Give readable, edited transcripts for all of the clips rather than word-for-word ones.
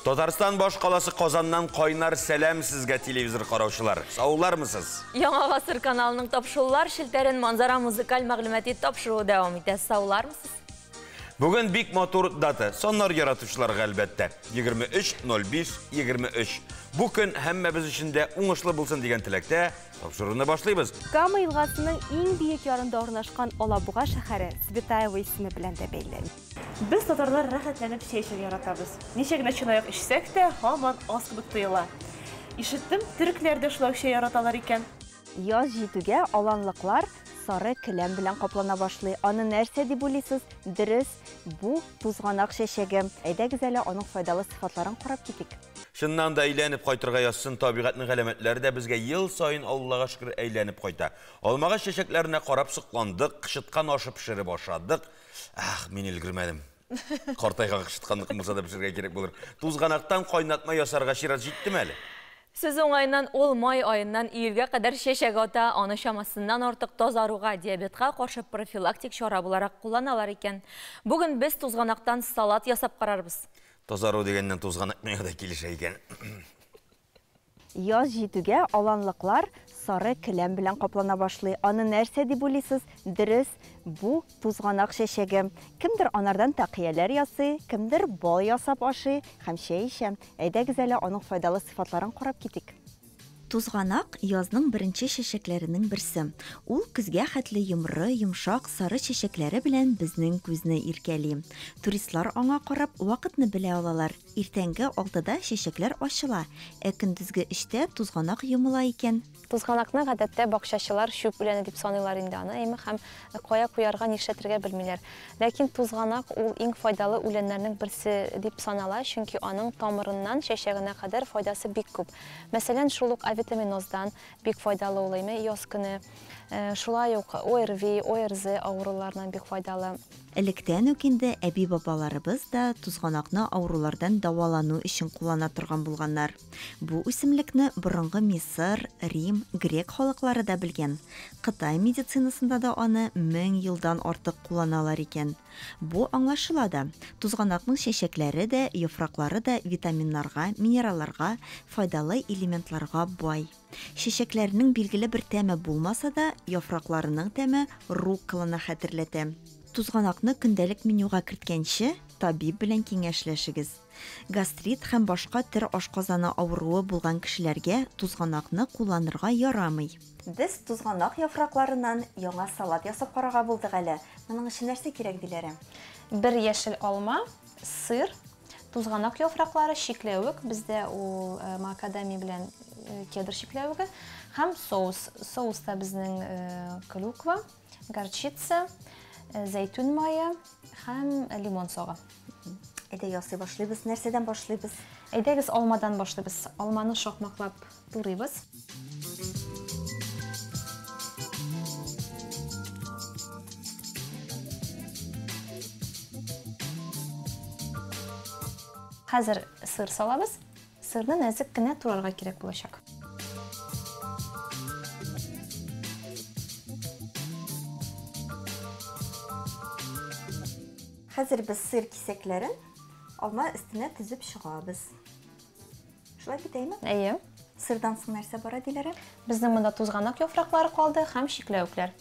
Татарстан баш каласы Казаннан кайнар сәлам сезгә, телевизор караучылар. Саулармысыз? Яңа гасыр каналының тапшырулар челтәрен Манзара музыкаль мәгълүмати тапшыруы дәвам итә. Саулармысыз? Бүген бик матур дата. Саннар яратучыларга, әлбәттә. 23.05.23. Бу көн һәммәбез өчен дә уңышлы булсын дигән теләктә тапшыруны башлыйбыз. Кама елгасының иң биек ярында урнашкан Алабуга шәһәре Цветаева исеме белән дә бәйле. Без, татарлар, рәхәтләнеп чәй эчәргә яратабыз. Ничә генә чынаяк эчсәк тә, һаман аз кебек тоела. Ишеттем, төрекләр дә шулай ук чәй яраталар икән. Яз җитүгә аланлыклар сары келәм белән каплана башлый. Аны нәрсә дип уйлыйсыз? Дөрес, бу тузганак чәчәге. Әйдәгез әле аның файдалы сыйфатларын карап китик. Чыннан да әйләнеп кайтырга язсын, табигатьнең галәмәтләре дә безгә ел саен, Аллага шөкер, әйләнеп кайта. Алмагач чәчәкләренә карап сокландык, кычыткан ашы пешереп ашадык. Ах, мин өлгермәдем. Картайган кычытканныкын булса да пешерергә кирәк булыр. Тузганактан кайнатма ясарга чират җиттеме әле? Сүз уңаеннан, ул май аеннан июльгә кадәр чәчәк ата, аны чамасыннан артык тазаруга, диабетка каршы профилактик чара буларак кулланалар икән. Бүген без тузганактан салат ясап карарбыз. Тазару дигәннән тузганак миңа да килешә икән. Яз җитүгә аланлыклар сары келәм белән каплана башлый. Аны нәрсә дип уйлыйсыз? Дөрес, бу тузганак чәчәге. Кемдер анардан тәкыяләр ясый, кемдер бал ясап ашый һәм чәй эчә. Әйдәгез әле аның файдалы сыйфатларын карап китик. Тузганак, язның беренче чәчәкләренең берсе. Ул көзгә хәтле йомры, йомшак, сары чәчәкләре белән безнең күзне иркәли. Туристлар аңа карап вакытны белә алалар. Иртәнге алтыда чәчәкләр ачыла, ә көндезге өчтә тузганак йомыла икән. Тузганакны гадәттә бакчачылар чүп үләне дип саныйлар инде аны, әйме, һәм кая куярга, нишләтергә белмиләр. Ләкин тузганак ул иң файдалы үләннәрнең берсе дип санала, чөнки аның тамырыннан чәчәгенә кадәр файдасы бик күп. Мәсәлән, шул ук авитаминоздан бик файдалы ул, әйме, яз көне. Шулай ук ОРВИ, ОРЗ авыруларыннан бик файдалы. Электән үк инде әби-бабаларыбыз да тузганакны авырулардан дәвалану өчен куллана торган булганнар. Бу үсемлекне борынгы Мисыр, Рим, грек халыклары да белгән. Кытай медицинасында да аны 1000 елдан артык кулланалар икән. Бу аңлашыла да. Тузганакның чәчәкләре дә, яфраклары да витаминнарга, минералларга, файдалы элементларга бай. Чәчәкләренең билгеле бер тәме булмаса да, яфракларының тәме рукколаны хәтерләтә. Тузганакны көндәлек менюга керткәнче, табиб белән киңәшләшегез. Гастрит һәм башка төр ашказаны авыруы булган кешеләргә тузганакны кулланырга ярамый. Без тузганак яфракларыннан яңа салат ясап карарга булдык әле. Моның өчен нәрсә кирәк, Диләрә? Бер яшел алма, сыр, тузганак яфраклары, чикләвек, бездә ул макадамия белән кедр чикләвеге, һәм соус. Соуста безнең клюква, горчица, зәйтүн мае һәм лимон согы. Әйдә, ясый башлыйбыз. Нәрсәдән башлыйбыз? Әйдәгез, алмадан башлыйбыз. Алманы шакмаклап турыйбыз. Хәзер сыр салабыз. Сырны нәзек кенә турарга кирәк булачак. Хәзер без сыр кисәкләрен алма өстенә тезеп чыгабыз. Шулай бит, әйме? Әйе. Сырдан соң нәрсә бара, Диләрә? Безнең монда тузганак яфраклары калды һәм чикләвекләр.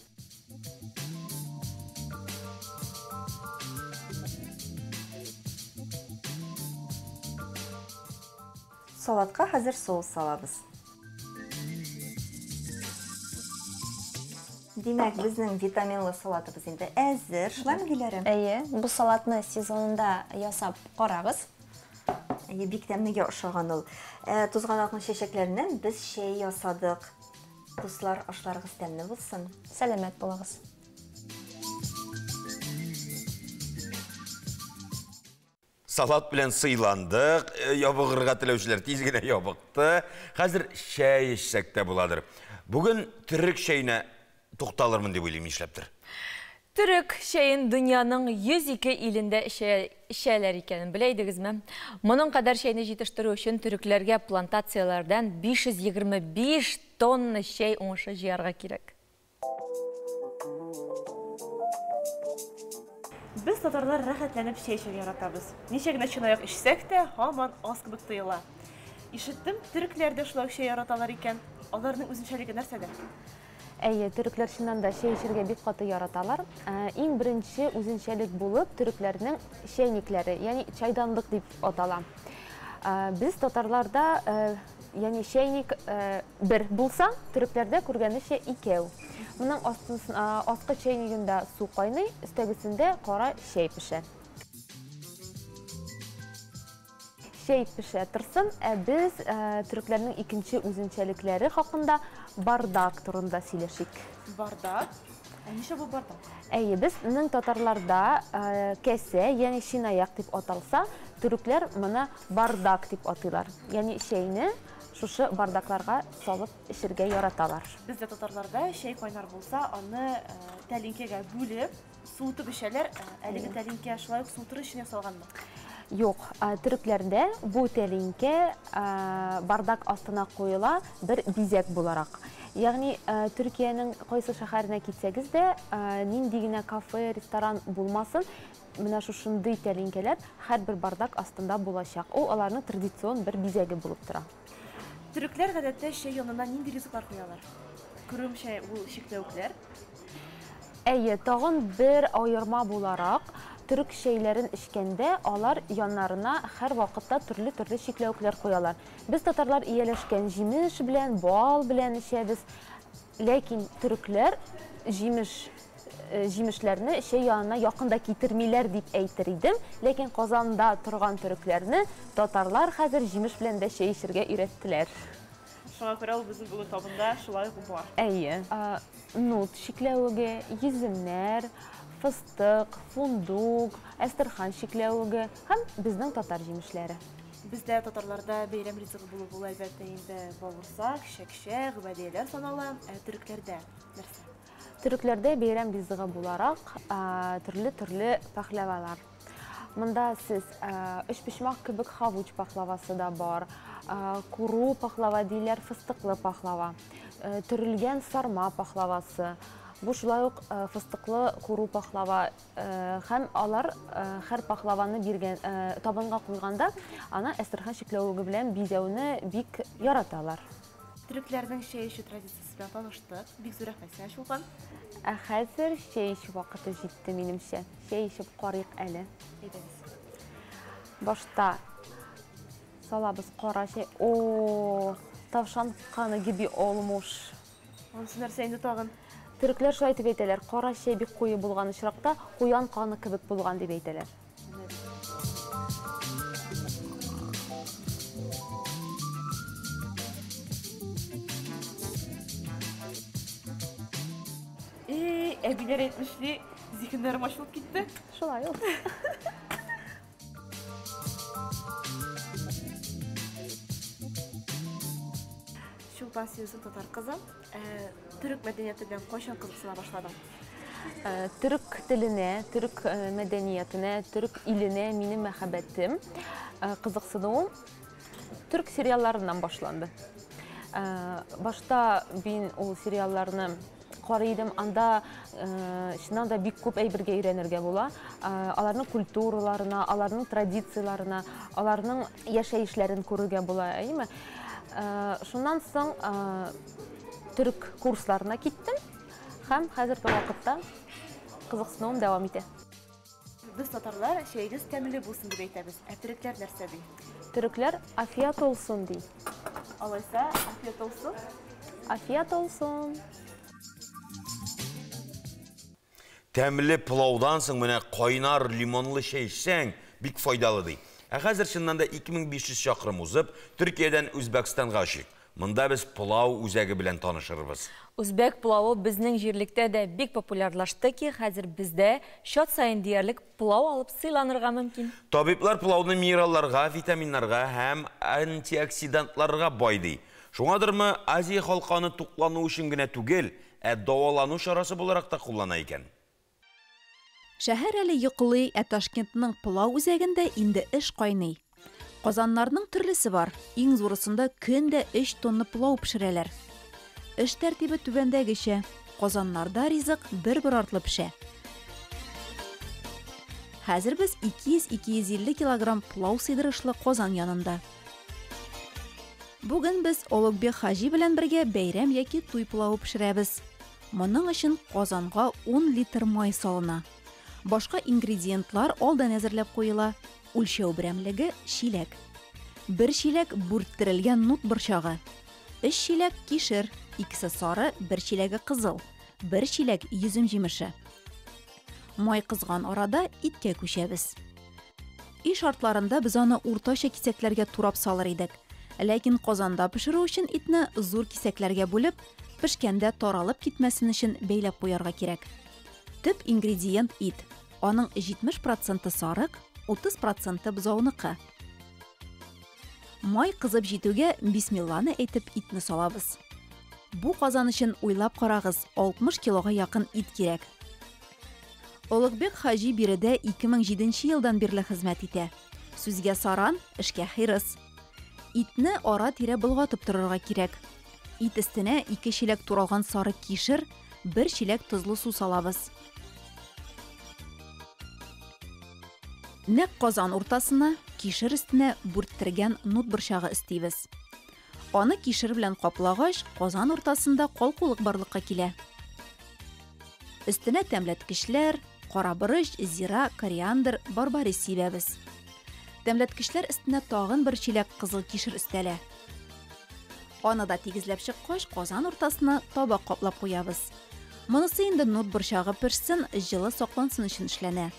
Салатка хәзер соус салабыз. Димәк, безнең витаминлы салатыбыз инде әзер. Шулаймы, Диләрә? Әйе, бу салатны сезонында ясап карагыз. Әйе, бик тәмлегә ошаган ул. Тузганакның чәчәкләреннән без чәй ясадык. Дуслар, ашларыгыз тәмле булсын. Сәламәт булыгыз. Салат белән сыйландык, ябыгырга теләүчеләр тиз генә ябыкты. Хәзер чәй эчсәк тә буладыр. Бүген төрек чәенә тукталырмын дип уйлыйм, нишләптер. Төрек чәен дөньяның 102 илендә эчәләр икәнен белә идегезме? Моның кадәр чәйне җитештерү өчен төрекләргә плантацияләрдән 525 тонна чәй уңышы җыярга кирәк. Без татарлар рәхәтләнеп чәй эчәргә яратабыз. Ничә генә чынаяк эчсәк тә, һаман аз кебек тоела. Ишеттем, төрекләр дә шулай ук чәй яраталар икән. Аларның үзенчәлеге нәрсәдә? Әйе, төрекләр чыннан да чәй эчәргә бик каты яраталар. Иң беренче үзенчәлек булып төрекләрнең чәйникләре, ягъни чайданлык дип атала. Без татарларда, ягъни чәйник бер булса, төрекләрдә күргәнечә икәү. Моның аскы чәйнигендә су кайный, өстәгесендә кара чәй пешә. Чәй пешә торсын, ә без төрекләрнең икенче үзенчәлекләре хакында бардак турында сөйләшик. Бардак? Ә нишләп ул бардак? Әйе, безнең татарларда кәсә, ягъни чинаяк дип аталса, төрекләр моны бардак дип атыйлар. Ягъни чәйне шушы бардакларга салып эчергә яраталар. Бездә татарларда чәй кайнар булса, аны тәлинкәгә бүлеп, Суытып эчәләр, әлеге тәлинкә шулай ук суытыр өчен ясалганмы? Юк, төрекләрдә бу тәлинкә бардак астына куела бер бизәк буларак. Ягъни Төркиянең кайсы шәһәренә китсәгез дә, нинди генә кафе, ресторан булмасын, менә шушындый тәлинкәләр һәрбер бардак астында булачак. Ул аларның традицион бер бизәге булып тора. Төрекләр гадәттә чәй янына нинди ризыклар куялар? Күрүемчә, ул чикләвекләр. Әйе, тагын бер аерма буларак, төрек чәйләрен эчкәндә, алар яннарына һәрвакытта төрле-төрле чикләвекләр куялар. Без татарлар ияләшкән җимеш белән, бал белән эчәбез. Ләкин төрекләр җимеш җимешләрне чәй янына якын да китермиләр дип әйтер идем. Ләкин Казанда торган төрекләрне татарлар хәзер җимеш белән дә чәй эчергә өйрәттеләр. Шуңа күрә ул безнең бүген табында шулай ук бар. Әйе. Нут чикләвеге, йөземнәр, фыстык, фундук, әстерхан чикләвеге һәм безнең татар җимешләре. Бездә татарларда бәйрәм ризыгы булу бу, әлбәттә инде, бавырсак, чәкчәк, гөбәдияләр санала. Ә төрекләрдә нәрсә? Төрекләрдә бәйрәм ризыгы буларак төрле-төрле пахлавалар. Монда сез өчпочмак кебек хавуч пахлавасы да бар, куру пахлава диләр, фыстыклы пахлава, төрелгән сарма пахлавасы. Бу шулай ук фыстыклы куру пахлава һәм алар һәр пахлаваны биргән табынга куйганда аны әстерхан чикләвеге белән бизәүне бик яраталар. Төрекләрнең чәй эчү традициясе белән таныштык. Бик зур рәхмәт сиңа, Чулпан. Ә хәзер чәй эчү вакыты җитте, минемчә. Чәй эчеп карыйк әле. Әйдәгез. Башта салабыз кара чәй. О, тавшан каны гиби олмуш. Анысы нәрсә инде тагын? Төрекләр шулай дип әйтәләр. Кара чәй бик куе булган очракта, куян каны кебек булган дип әйтәләр. Эй, әбиләр әйтмешли, зиһеннәрем ачылып китте. Шулай ул. Чулпан, син үзең татар кызы. Ә, төрек мәдәнияте белән кайчан кызыксына башладың? Төрек теленә, төрек мәдәниятенә, төрек иленә минем мәхәббәтем, кызыксынуым төрек сериалларыннан башланды. Башта мин ул сериалларны карый идем, анда чыннан да бик күп әйбергә өйрәнергә була. Аларның культураларына, аларның традицияләренә, аларның яшәешләрен күрергә була, әйеме? Шуннан соң төрек курсларына киттем һәм хәзерге вакытта кызыксынуым дәвам итә. Без татарлар чәегез тәмле булсын дип әйтәбез. Ә төрекләр нәрсә ди? Төрекләр афият olsun ди. Алайса, афият olsun. Афият olsun. Тәмле пылаудан соң менә кайнар лимонлы чәй эчсәң, бик файдалы ди. Ә хәзер чыннан да 2500 чакрым узып, Төркиядән Үзбәкстанга очыйк. Монда без пылау үзәге белән танышырбыз. Үзбәк пылавы безнең җирлектә дә бик популярлашты ки, хәзер бездә чат саен диярлек пылау алып сыйланырга мөмкин. Табиблар пылауны минералларга, витаминнарга һәм антиоксидантларга бай ди. Шуңадырмы, Азия халкы аны туклану өчен генә түгел, ә дәвалану чарасы буларак та куллана икән. Шәһәр әле йоклый, ә Ташкентның пылау үзәгендә инде эш кайный. Казаннарның төрлесе бар. Иң зурысында көн дә 3 тонна пылау пешерәләр. Эш тәртибе түбәндәгечә. Казаннарда ризык бер-бер артлы пешә. Хәзер без 200-250 килограмм пылау сыйдырышлы казан янында. Бүген без Олугбек хаҗи белән бергә бәйрәм яки туй пылавы пешерәбез. Моның өчен казанга 10 литр май салына. Башка ингредиентлар алдан әзерләп куела. Үлчәү берәмлеге чиләк. Бер чиләк бүрттерелгән нут борчагы. Өч чиләк кишер, икесе сары, бер чиләге кызыл. Бер чиләк йөзем җимеше. Май кызган арада иткә күчәбез. Өй шартларында без аны уртача кисәкләргә турап салыр идек. Ләкин казанда пешерү өчен итне зур кисәкләргә бүлеп, пешкәндә таралып китмәсен өчен бәйләп куярга кирәк. Төп ингредиент ит. Аның 70 проценты сарык, 30 проценты бозауныкы. Май кызып җитүгә бисмилланы әйтеп итне салабыз. Бу казан өчен уйлап карагыз, 60 килога якын ит кирәк. Олугбек хаҗи биредә 2007 елдан бирле хезмәт итә. Сүзгә саран, эшкә хирыс. Итне ара-тирә болгатып торырга кирәк. Ит өстенә 2 чиләк туралган сары кишер, 1 чиләк тозлы су салабыз. Нәкъ казан уртасына, кишер өстенә бүрттергән нут борчагы өстибез. Аны кишер белән каплагач, казан уртасында калкулык барлыкка килә. Өстенә тәмләткечләр, кара борыч, зира, кориандр, барбарис сибәбез. Тәмләткечләр өстенә тагын бер чиләк кызыл кишер өстәлә. Аны да тигезләп чыккач, казан уртасына табак каплап куябыз. Монысы инде нут борчагы пешсен, җылы саклансын өчен эшләнә.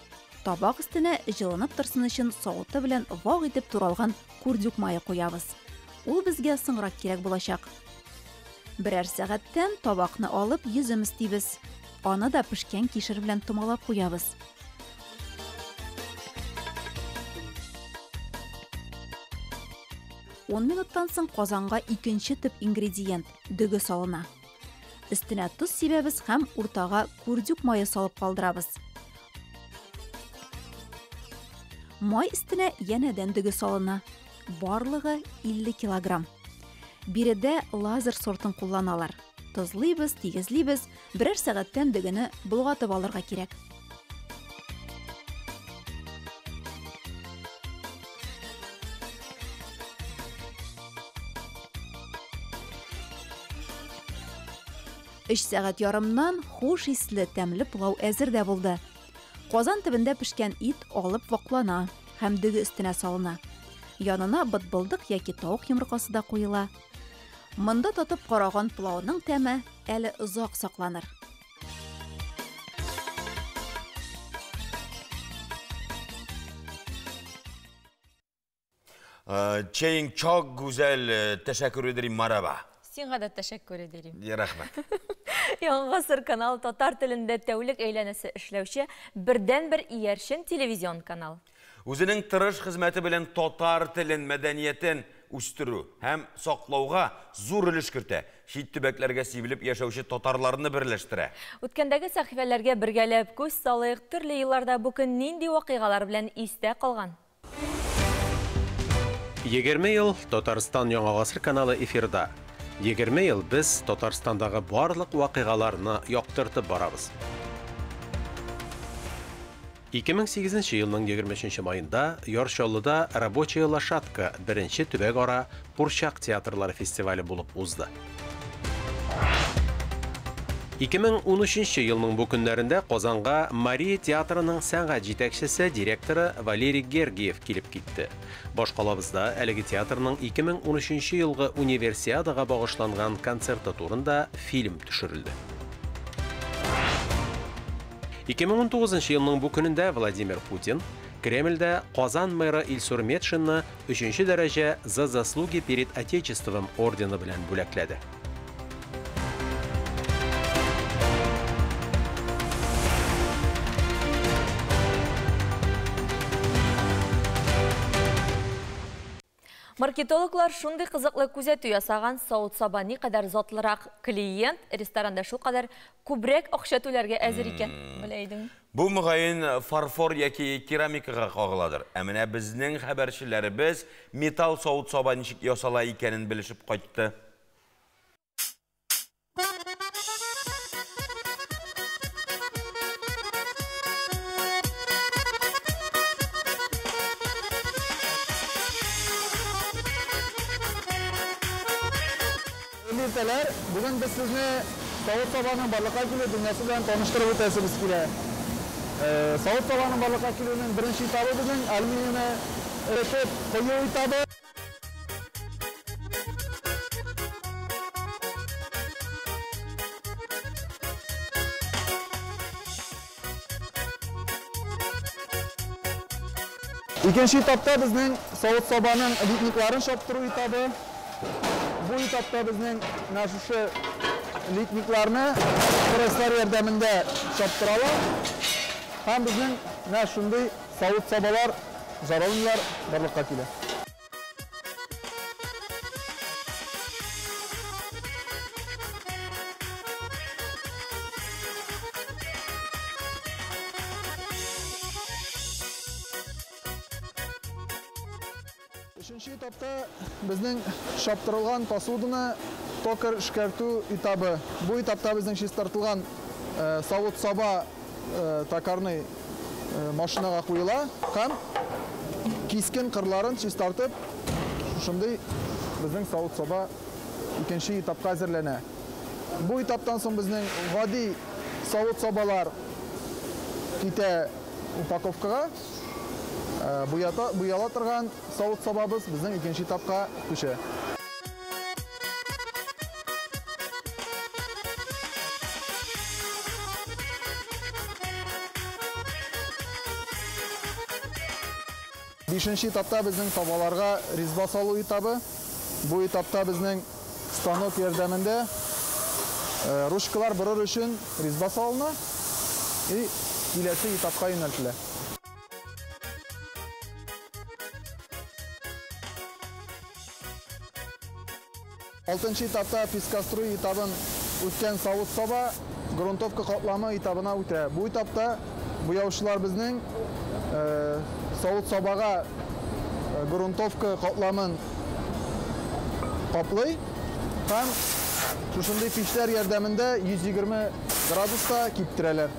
Табак өстенә җылынып торсын өчен савыты белән вак итеп туралган курдюк мае куябыз. Ул безгә соңрак кирәк булачак. Берәр сәгатьтән табакны алып йөзем өстибез. Аны да пешкән кишер белән томалап куябыз. Ун минуттан соң казанга икенче төп ингредиент дөге салына. Өстенә тоз сибәбез һәм уртага курдюк мае салып калдырабыз. Май өстенә янәдән дөге салына. Барлыгы 50 килограмм. Биредә лазер сортын кулланалар. Тозлыйбыз, тигезлибез, берәр сәгатьтән дөгене болгатып алырга кирәк. Өч сәгать ярымнан хуш исле тәмле пылау әзер дә булды. Казан төбендә пешкән ит алып ваклана һәм дөге өстенә салына. Янына бытбылдык яки тавык йомыркасы да куела. Монда татып караган пылауның тәме әле озак сакланыр. Чәең çok güzel, тәшәккүр ederim, maraba. Сиңа да тәшәккүр ederim. Рәхмәт. Яңа гасыр каналы татар телендә тәүлек әйләнәсе эшләүче бердәнбер иярчен телевизион канал. Үзенең тырыш хезмәте белән татар телен, мәдәниятен үстерү һәм саклауга зур өлеш кертә. Чит төбәкләргә сибелеп яшәүче татарларны берләштерә. Үткәндәге сәхифәләргә бергәләп күз салыйк, төрле елларда бу көн нинди вакыйгалар белән истә калган? 20 ел Татарстан Яңа гасыр каналы эфирда. 20 ел без Татарстандагы барлык вакыйгаларны яктыртып барабыз. 2008 елның 23 майында Яр Чаллыда Рабочая лошадка беренче төбәк-ара курчак театрлары фестивале булып узды. 2013 елның бу көннәрендә Казанга Мария театрының сәнгать җитәкчесе директоры Валерий Гергиев килеп китте. Башкалабызда әлеге театрның 2013 елгы универсиадага багышланган концерты турында фильм төшерелде. 2019 елның бу көнендә Владимир Путин Кремльдә Казан мэры Илсур Метшинны 3 дәрәҗә «За заслуги перед Отечеством» ордены белән бүләкләде. Маркетологлар шундый кызыклы күзәтү ясаган, савыт-саба никадәр затлырак клиент ресторанда шулкадәр күбрәк акча түләргә әзер икән, белә идең. Бу мөгаен фарфор яки керамикага кагыладыр. Ә менә безнең хәбәрчеләребез металл савыт-саба ничек ясала икәнен белешеп кайтты. Хәерле иртәләр. Бүген без сезне савыт-сабаның барлыкка килү дөньясы белән таныштырып үтәсебез килә. Савыт-сабаның барлыкка килүенең беренче этабы безнең алюминийны эретеп кою этабы. Икенче этапта безнең савыт-сабаның литникларын чаптыру этабы. Бу этапта безнең менә шушы литникларны пресслар ярдәмендә чаптыралар. Һәм безнең менә шундый савыт-сабалар, жаровнялар барлыкка килә. Өченче этапта безнең чаптырылган посуданы токарь эшкәртү этабы. Бу этапта безнең чистартылган савыт-саба токарный машинага куела һәм кискен кырларын чистартып, шушындый безнең савыт-саба икенче этапка әзерләнә. Бу этаптан соң безнең гади савыт-сабалар китә упаковкага. Буяла торган савыт-сабабыз безнең икенче этапка күчә. Бишенче этапта безнең табаларга резьба салу этабы. Бу этапта безнең станок ярдәмендә ручкалар борыр өчен резьба салына и киләсе этапка юнәлтелә. Алтынчы этапта пескоструй этабын үткән савыт-саба грунтовка катламы этабына үтә. Бу этапта буяучылар безнең савыт-сабага грунтовка катламын каплый һәм шушындый пичләр ярдәмендә 120 градуста киптерәләр.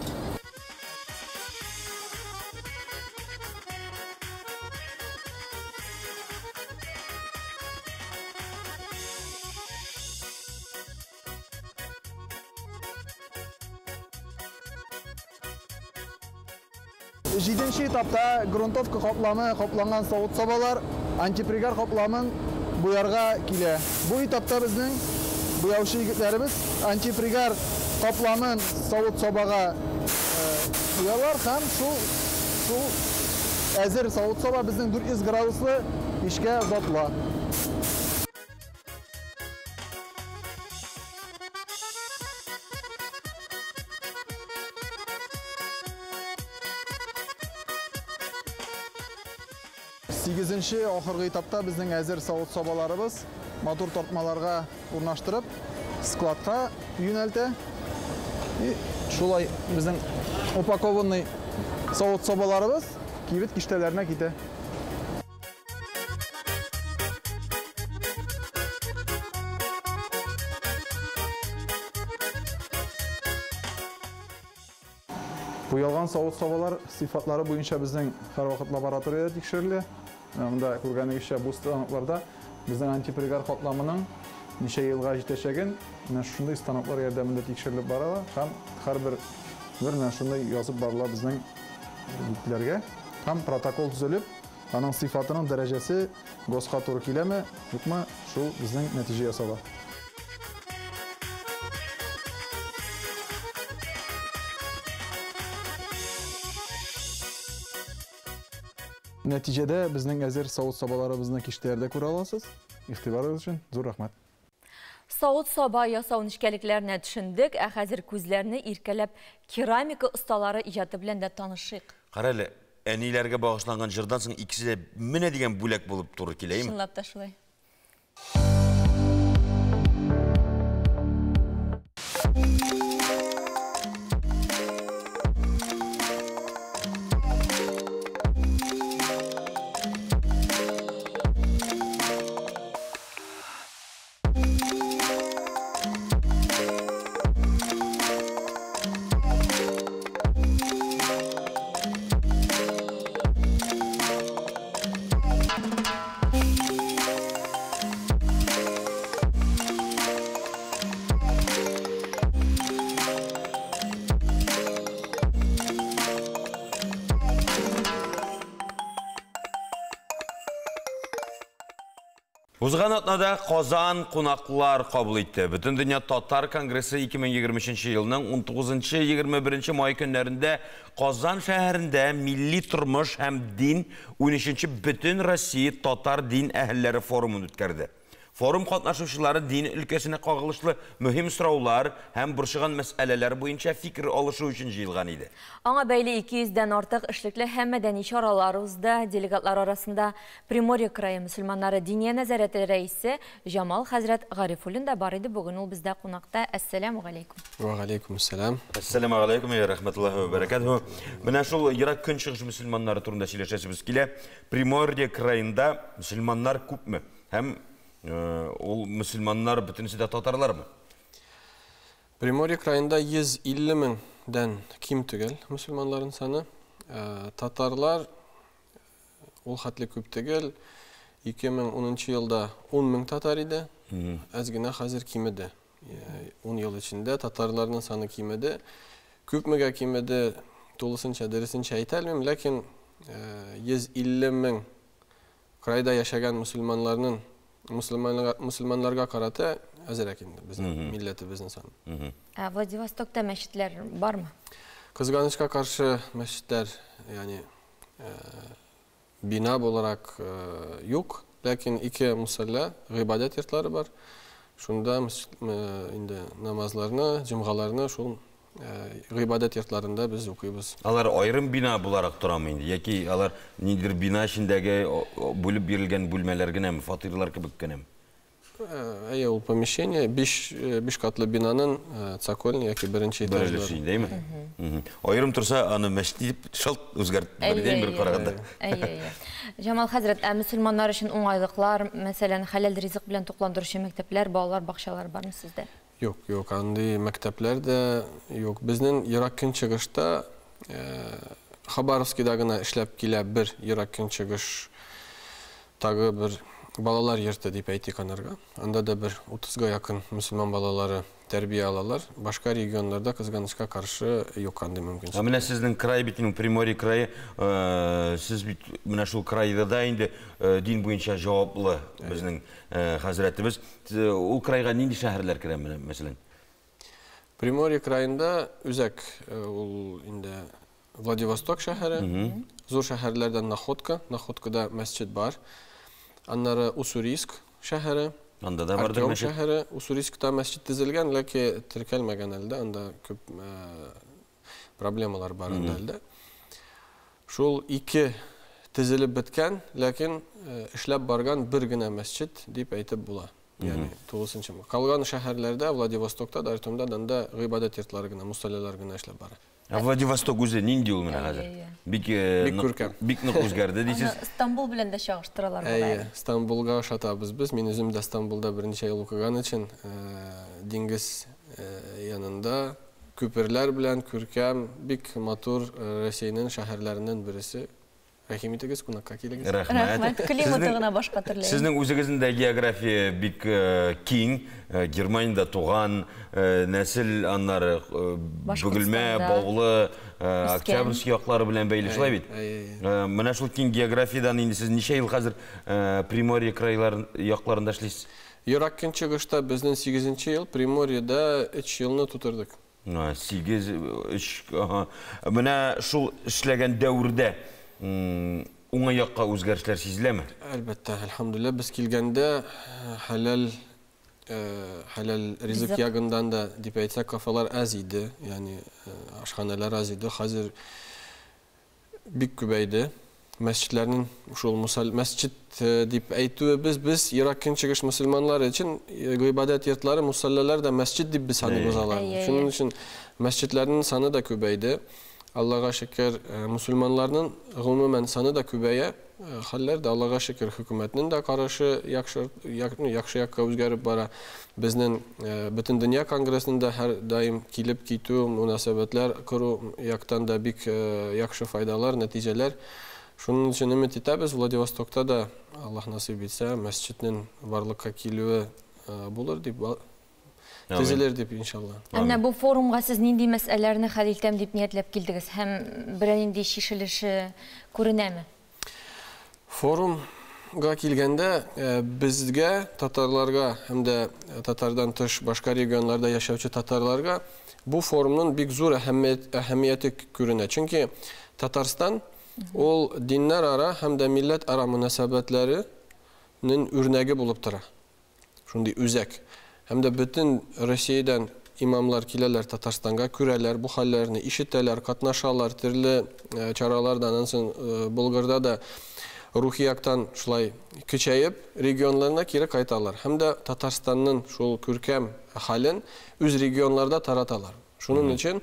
Җиденче этапта грунтовка катламы капланган савыт-сабалар антипригар катламын буярга килә. Бу этапта безнең буяучы егетләребез антипригар катламын савыт-сабага куялар һәм шул әзер савыт-саба безнең 400 градуслы пичкә озатыла. Сигезенче ахыргы этапта безнең әзер савыт-сабаларыбыз матур тартмаларга урнаштырып, складка юнәлтә. И шулай безнең упакованный савыт-сабаларыбыз кибет киштәләренә китә. Буялган савыт-сабалар сыйфатлары буенча безнең һәрвакыт лабораториядә тикшерелә. Монда күргәнегезчә, бу станокларда безнең антипригар катламының ничә елга җитәчәген менә шундый станоклар ярдәмендә тикшерелеп барыла һәм һәрбер бер менә шундый язып барыла безнең битләргә һәм протокол төзелеп, аның сыйфатының дәрәҗәсе ГОСТка туры киләме, юкмы, шул безнең нәтиҗә ясала. Нәтиҗәдә безнең әзер савыт-сабаларыбызны киштәләрдә күрә аласыз. Игътибарыгыз өчен зур рәхмәт. Савыт-саба ясау нечкәлекләренә төшендек, ә хәзер күзләрне иркәләп керамика осталары иҗаты белән дә танышыйк. Кара әле, әниләргә багышланган җырдан соң икесе дә менә дигән бүләк булып туры килә, әйеме? Чынлап та шулай. Узган атнада Казан кунаклар кабул итте. Бөтендөнья татар конгрессы 2023 елның 19-21 май көннәрендә Казан шәһәрендә милли тормыш һәм дин 13 Бөтен Россия татар дин әһелләре форумын үткәрде. Форум катнашучылары дин өлкәсенә кагылышлы мөһим сораулар һәм борчыган мәсьәләләр буенча фикер алышу өчен җыелган иде. Аңа бәйле 200дән артык эшлекле һәм мәдәни чаралар узды. Делегатлар арасында Приморье крае мөселманнары Диния нәзарәте рәисе Җамал хәзрәт Гарифуллин да бар иде. Бүген ул бездә кунакта. Әссәламү галәйкүм. Вә галәйкүм әссәлам. Әссәламү галәйкүм вә рәхмәтуллаһи вә бәрәкәтүһү. Менә шул Ерак Көнчыгыш мөселманнары турында сөйләшәсебез килә. Приморье краенда мөселманнар күпме? Һәм ул мөселманнар бөтенесе дә татарлармы? Приморье краенда 150 меңдән ким түгел мөселманнарның саны. Татарлар ул хәтле күп түгел. 2010 елда 10 мең татар иде. Әз генә хәзер кимеде. 10 ел эчендә татарларның саны кимеде. Күпмегә кимеде, тулысынча, дөресенчә әйтә алмыйм, ләкин 150 мең крайда яшәгән мөселманнарның мөселманнарга карата әзрәк инде безнең милләтебезнең саны. Ә Владивостокта мәчетләр бармы? Кызганычка каршы мәчетләр, ягъни бина буларак юк, ләкин ике мусалла, гыйбадәт йортлары бар. Шунда инде намазларны, җомгаларны шул гыйбадәт йортларында без укыйбыз. Алар аерым бина буларак торамы инде, яки алар ниндидер бина эчендәге бүлеп бирелгән бүлмәләр генәме, фатирлар кебек кенәме? Әйе, ул помещение, биш катлы бинаның цокольный яки беренче этажлары. Бер өлеше инде, әйме? Аерым торса, аны мәчет дип шалт үзгәртеп бер бер караганда. Әйе, әйе. Җамал хәзрәт, ә мөселманнар өчен уңайлыклар, мәсәлән, хәләл ризык белән тукландыручы мәктәпләр, балалар бакчалары бармы сездә? Юк, юк, андый мәктәпләр дә юк. Безнең Ерак Көнчыгышта Хабаровскида гына эшләп килә бер Ерак Көнчыгыш тагы бер балалар йорты дип әйтик анарга. Анда да бер 30га якын мөселман балалары тәрбия алалар. Башка регионнарда кызганычка каршы юк андый мөмкинчелек. Ә менә сезнең край бит инде, Приморье крае, сез бит менә шул крайда да инде дин буенча җаваплы безнең хәзрәтебез. Ул крайга нинди шәһәрләр керә менә, мәсәлән? Приморье краенда үзәк ул инде Владивосток шәһәре. Зур шәһәрләрдән Находка, Находкада мәсҗид бар. Аннары Уссурийск шәһәре. Анда да бардыр мәчет. Артем шәһәре, Уссурийскта мәсҗид төзелгән, ләкин теркәлмәгән әле дә, анда күп проблемалар бар анда әле дә. Шул ике төзелеп беткән, ләкин эшләп барган бер генә мәсҗид дип әйтеп була. Ягъни тулысынча. Калган шәһәрләрдә, Владивостокта да, Артемда да анда гыйбадәт йортлары гына, мусаллалар гына эшләп бара. Ә Владивосток үзе нинди ул менә хәзер? Бик күркәм. Бик нык үзгәрде дисез. Аны Стамбул белән дә чагыштыралар бугай. Әйе, Стамбулга ошатабыз без. Мин үзем дә Стамбулда берничә ел укыган өчен, диңгез янында күперләр белән күркәм, бик матур Рәсәйнең шәһәрләреннән бересе. Рәхим итегез, кунакка килегез. Рәхмәт. Климаты гына башка төрле. Сезнең үзегезнең дә география бик киң. Германиядә туган нәсел, аннары Бөгелмә, Баулы, Октябрьский яклары белән бәйле, шулай бит? Менә шул киң географиядән инде сез ничә ел хәзер Приморье крайлары якларында эшлисез? Ерак Көнчыгышта безнең 8 ел, Приморьеда 3 елны тутырдык. 8, 3, ага. Менә шул эшләгән дәвердә уңай якка үзгәрешләр сизеләме? Әлбәттә, әлхәмдүлилләһ, без килгәндә хәләл хәләл ризык ягындан да дип әйтсәк, кафелар әз иде, ягъни ашханәләр аз иде. Хәзер бик күбәйде. Мәсҗидләрнең шул мусал мәсҗид дип әйтүебез, без Ерак Көнчыгыш мөселманнары өчен гыйбадәт йортлары, мусаллалар да мәсҗид дип без саныйбыз аларны. Шуның өчен мәсҗидләрнең саны да күбәйде. Аллага шөкер, мөселманнарның гомумән саны да күбәя. Хәлләр дә Аллага шөкер, хөкүмәтнең дә карашы яхшы, яхшы якка үзгәреп бара. Безнең Бөтендөнья конгрессының да һәр даим килеп китү, мөнәсәбәтләр кору яктан да бик яхшы файдалар, нәтиҗәләр. Шуның өчен өмет итәбез, Владивостокта да, Аллаһ насыйп итсә, мәсҗиднең барлыкка килүе булыр дип, төзелер дип, иншалла. Ә менә бу форумга сез нинди мәсьәләләрне хәл итәм дип ниятләп килдегез һәм берәр нинди чишелеше күренәме? Форум Форумга килгәндә, безгә, татарларга һәм дә татардан тыш башка регионнарда яшәүче татарларга бу форумның бик зур әһәмияте күренә. Чөнки Татарстан ул диннәрара һәм дә милләтара мөнәсәбәтләренең үрнәге булып тора. Шундый үзәк. Һәм дә бөтен Россиядән имамлар киләләр Татарстанга, күрәләр бу хәлләрне, ишетәләр, катнашалар төрле чараларда. Аннан соң Болгарда да рухи яктан шулай көчәеп, регионларына кире кайталар. Һәм дә Татарстанның шул күркәм хәлен үз регионларда тараталар. Шуның өчен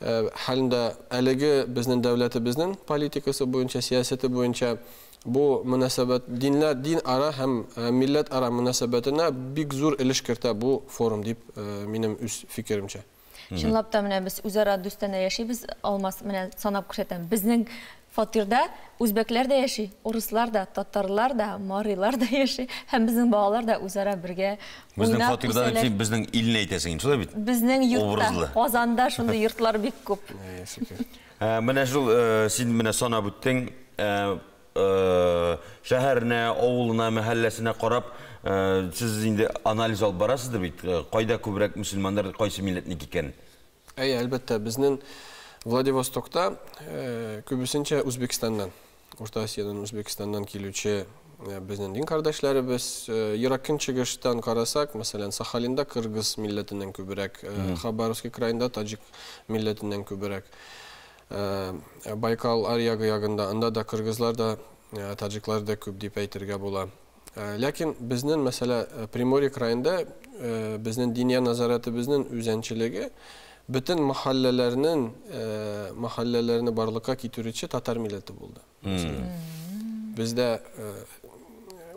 һәм дә әлеге безнең дәүләтебезнең политикасы буенча, сәясәте буенча бу мөнәсәбәт динләр, дин ара һәм милләт ара мөнәсәбәтенә бик зур өлеш кертә бу форум дип минем үз фикеремчә. Чынлап та менә без үзара дустанә яшибез, Алмаз, менә санап күрсәтәм. Безнең фатирда үзбәкләр дә яши, урыслар да, татарлар да, марилар да яши һәм безнең балалар да үзара бергә Безнең уйнап фатирда дип үсәләр. син безнең илне әйтәсең инде, шулай бит? Безнең йортта, Образлы. Казанда шундый йортлар бик күп. Менә шул син менә санап үттең, шәһәренә, авылына, мәхәлләсенә карап, сез инде анализ алып барасыздыр бит, кайда күбрәк мөселманнар, кайсы милләтнеке икән? Әйе, әлбәттә, безнең Владивостокта күбесенчә Үзбәкстаннан, Урта Азиядән, Үзбәкстаннан килүче безнең дин кардәшләребез. Ерак Көнчыгыштан карасак, мәсәлән, Сахалинда кыргыз милләтеннән күбрәк, Хабаровский краенда таҗик милләтеннән күбрәк. Байкал аръягы ягында, анда да кыргызлар да, таҗиклар да күп дип әйтергә була. Ләкин безнең, мәсәлә, Приморье краенда безнең диния назаратыбызның үзәнчелеге бөтен махалләләрнең махалләләрне барлыкка китерүче татар милләте булды. Бездә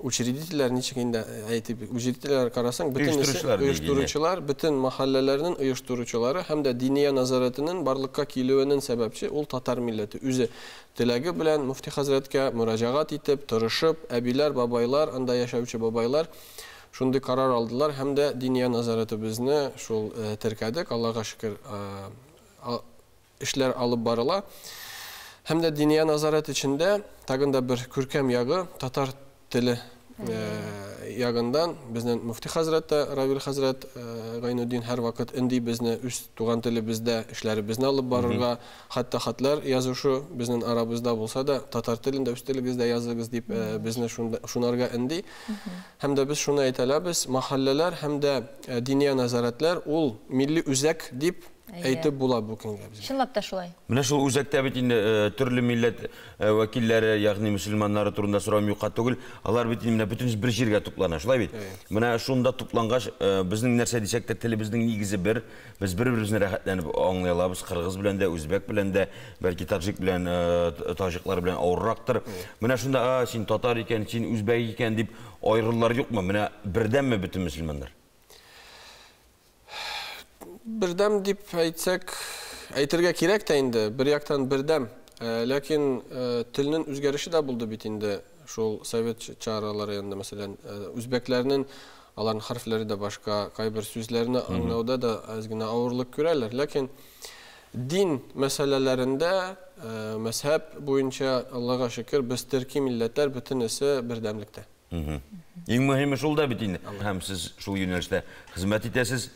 учредительләр ничек инде әйтеп, учредительләр карасаң, бөтенесе оештыручылар, бөтен махалләләрнең оештыручылары һәм дә диния назаратының барлыкка килүенең сәбәпче ул татар милләте үзе теләге белән мөфти хәзрәткә мөрәҗәгать итеп, тырышып, әбиләр, бабайлар, анда яшәүче бабайлар шундый карар алдылар һәм дә диния назаратыбызны шул теркәдек, Аллага шөкер, эшләр алып барыла. Һәм дә диния назарат эчендә тагын да бер күркәм ягы татар теле ягындан безнең мөфти хәзрәт тә, Равил хәзрәт Гайнуддин һәрвакыт өнди безне үз туган телебездә эшләребезне алып барырга, хәтта хатлар язышу безнең арабызда булса да, татар телендә үз телегездә языгыз дип безне шунарга өнди. Һәм дә без шуны әйтә алабыз, махалләләр һәм дә диния назаратлар ул милли үзәк дип әйтеп була бу көнгә безгә. Чынлап та шулай. Менә шул үзәктә бит инде төрле милләт вәкилләре, ягъни мөселманнары турында сорауым юкка түгел. Алар бит инде менә бөтенесе бер җиргә туплана, шулай бит? Менә шунда туплангач, безнең нәрсә дисәк тә телебезнең нигезе бер. Без бер-беребезне рәхәтләнеп аңлый алабыз. Кыргыз белән дә, үзбәк белән дә, бәлки таҗик белән, таҗиклар белән авыррактыр. Менә шунда, син татар икән, син үзбәк икән дип аерылулар юкмы? Менә бердәмме бөтен мөселманнар? Бердәм дип әйтсәк, әйтергә кирәк тә инде, бер яктан бердәм. Ләкин телнең үзгәреше дә булды бит инде шул совет чаралары янында, мәсәлән, үзбәкләрнең аларның хәрефләре дә башка, кайбер сүзләрне аңлауда да әз генә авырлык күрәләр. Ләкин дин мәсьәләләрендә, мәзһәб буенча, Аллага шөкер, без төрки милләтләр бөтенесе бердәмлектә. Иң мөһиме шул да бит инде. Һәм сез шул юнәлештә хезмәт итәсез.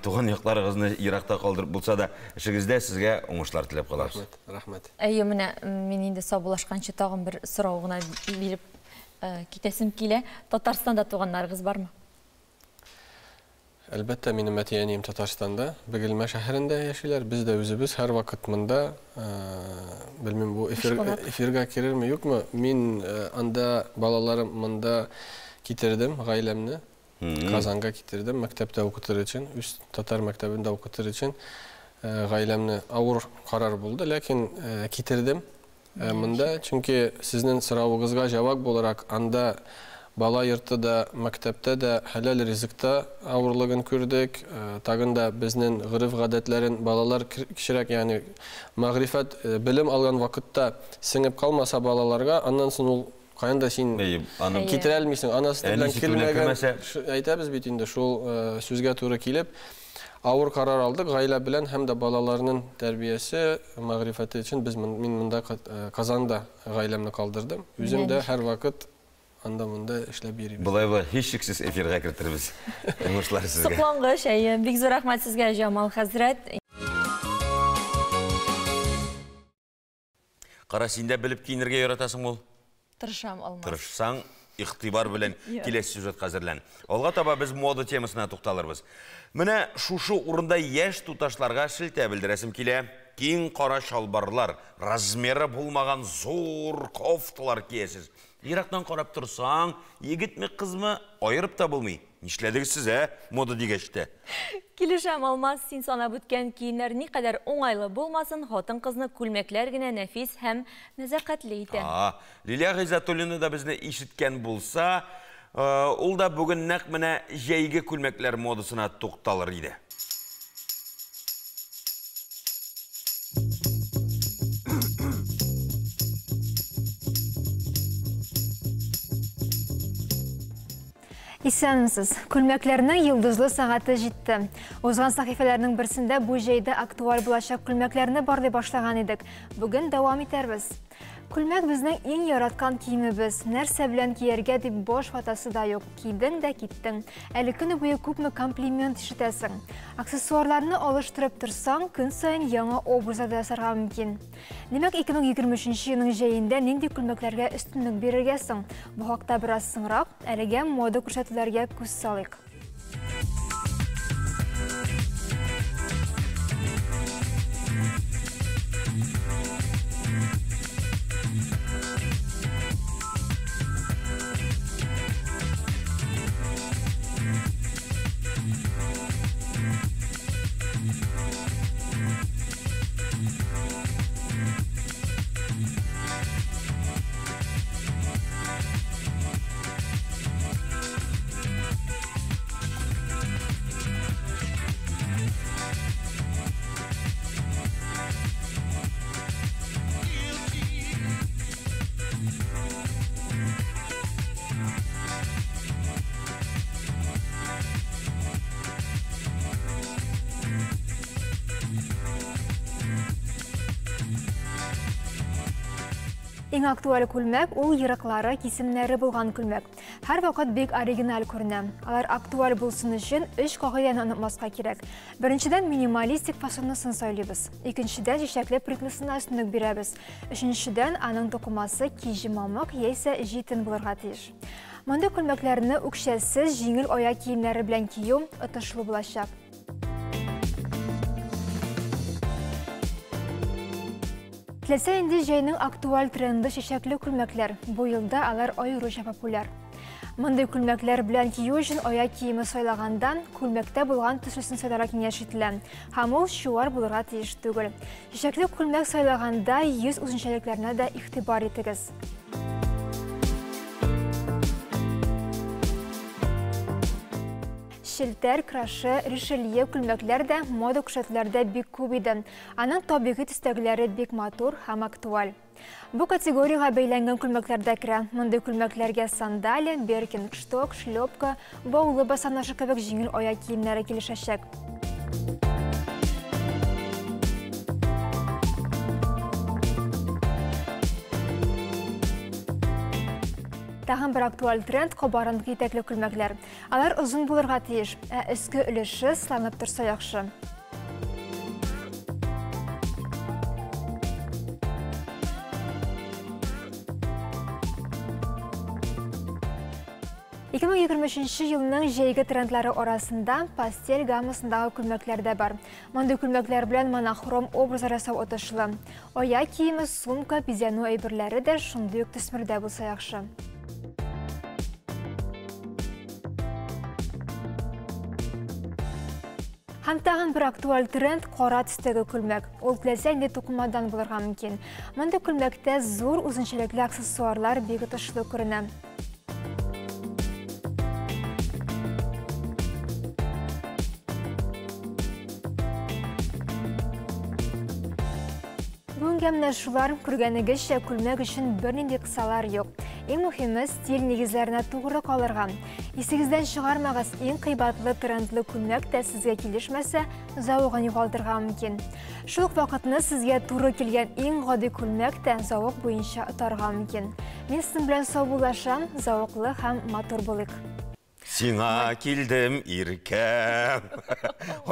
Туган якларыгызны еракта калдырып булса да, эшегездә сезгә уңышлар теләп калабыз. Рәхмәт, рәхмәт. Әйе, менә мин инде саубуллашканчы тагын бер сорау гына биреп китәсем килә. Татарстанда туганнарыгыз бармы? Әлбәттә, минем әти-әнием Татарстанда, Бөгелмә шәһәрендә яшиләр. Без дә үзебез һәрвакыт монда. Белмим, бу эфирга керерме, юкмы? Мин анда балаларым монда китердем, гаиләмне. Казанга китердем, мәктәптә укытыр өчен, үз татар мәктәбендә укытыр өчен гаиләмне. Авыр карар булды, ләкин китердем монда, чөнки сезнең соравыгызга җавап буларак, анда бала йорты да, мәктәптә дә хәләл ризыкта авырлыгын күрдек. Тагын да безнең гореф-гадәтләрен балалар кечерәк, ягъни мәгърифәт, белем алган вакытта сеңеп калмаса балаларга, аннан соң ул каян да син китерә алмыйсың. Анасы белән килмәгән, әйтәбез бит инде, шул сүзгә туры килеп, авыр карар алдык гаилә белән һәм дә балаларның тәрбиясе, мәгърифәте өчен без мин монда Казанда гаиләмне калдырдым. Үзем дә һәрвакыт анда-монда эшләп йөрибез. Болай-болай, һичшиксез эфирга кертербез. Уңышлар сезгә. Соклангыч, әйе. Бик зур рәхмәт сезгә, Җамал хәзрәт. Кара, син дә белеп киенергә яратасың ул? Тырышам, Алмаз. Тырышсаң, игътибар белән киләсе сюжетка әзерлән. Алга таба без мода темасына тукталырбыз. Менә шушы урында яшь туташларга шелтә белдерәсем килә. Киң кара чалбарлар, размеры булмаган зур кофталар киясез. Ерактан карап торсаң, егетме, кызмы, аерып та булмый. Нишләдегез сез, ә? Мода дигәч тә. Килешәм, Алмаз, син санап үткән киемнәр никадәр уңайлы булмасын, хатын-кызны күлмәкләр генә нәфис һәм нәзакәтле итә. Лилия Гыйззәтуллина да безне ишеткән булса, ул да бүген нәкъ менә җәйге күлмәкләр модасына тукталыр иде. Исәнмесез. Күлмәкләрнең йолдызлы сәгате җитте. Узган сәхифәләрнең берсендә бу җәйдә актуаль булачак күлмәкләрне барлый башлаган идек. Бүген дәвам итәрбез. Күлмәк безнең иң яраткан киемебез. Нәрсә белән кияргә дип баш ватасы да юк. Кидең дә киттең. Әле көне буе күпме комплимент ишетәсең. Аксессуарларны алыштырып торсаң, көн саен яңа образлар да ясарга мөмкин. Димәк, 2023 елның җәендә нинди күлмәкләргә өстенлек бирергә соң? Бу хакта бераз соңрак, әлегә мода күрсәтүләргә күз салыйк. Иң актуаль күлмәк ул ерыклары, кисемнәре булган күлмәк. Һәрвакыт бик оригиналь күренә. Алар актуаль булсын өчен өч кагыйдәне онытмаска кирәк. Беренчедән, минималистик фасоннысын сайлыйбыз. Икенчедән, чәчәкле принтлысына өстенлек бирәбез. Өченчедән, аның тукымасы киҗе мамык яисә җитен булырга тиеш. Мондый күлмәкләрне үкчәсез җиңел аяк киемнәре белән кию отышлы булачак. Теләсә инде җәйнең актуаль тренды чәчәкле күлмәкләр. Бу елда алар аеруча популяр. Мондый күлмәкләр белән кию өчен аяк киеме сайлаганда күлмәктә булган төслесен сайларга киңәш ителә. Һәм ул чуар булырга тиеш түгел. Чәчәкле күлмәк сайлаганда йөз үзенчәлекләренә дә игътибар итегез. Челтәр, краше, ришелье күлмәкләр дә мода күрсәтүләрдә бик күп иде. Аның табигый төстәгеләре бик матур һәм актуаль. Бу категориягә бәйләнгән күлмәкләр дә керә. Мондый күлмәкләргә сандалия, беркинг-шток, шлепка, баулы босоножка кебек җиңел аяк киемнәре килешәчәк. Тагын бер актуаль тренд кабарынкы итәкле күлмәкләр. Алар озын булырга тиеш, ә өске өлеше сыланып торса яхшы. Ике мең егерме өченче елның җәйге трендлары арасында пастель гаммасындагы күлмәкләр дә бар. Мондый күлмәкләр белән монохром образлар ясау отышлы. Аяк киеме, сумка, бизәнү әйберләре дә шундый ук төсмердә булса яхшы. Һәм тагын бер актуаль тренд кара төстәге күлмәк. Ул теләсә нинди тукымадан булырга мөмкин. Мондый күлмәктә зур үзенчәлекле аксессуарлар бик отышлы күренә. Бүгенгә менә шулар, күргәнегезчә, күлмәк өчен бернинди кысалар юк. Иң мөһиме стиль нигезләренә тугры калырга. Исегездән чыгармагыз, иң кыйбатлы трендлы күлмәк тә сезгә килешмәсә, зәвыгын югалтырга мөмкин. Шул ук вакытны сезгә туры килгән иң гади күлмәк тә зәвык буенча отарга мөмкин. Мин сезнең белән саубуллашам, зәвыклы һәм матур булыйк. Сиңа килдем, иркәм.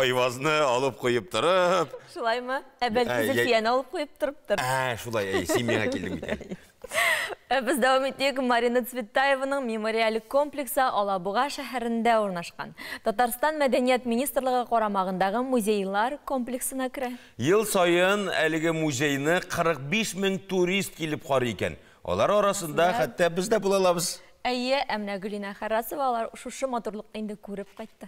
Айвазны алып куеп торып. Шулаймы? Ә бәлки Зөлфияне алып куеп торыптыр. Ә, шулай, әй, син миңа килдең бит әле. Ә без дәвам итик. Марина Цветаеваның мемориаль комплексы Алабуга шәһәрендә урнашкан. Татарстан Мәдәният министрлыгы карамагындагы музейлар комплексына керә. Ел саен әлеге музейны 45 мең турист килеп карый икән. Алар арасында хәтта без дә була алабыз. Әйе, ә менә Гөлинә Харрасова алар шушы матурлыкны инде күреп кайтты.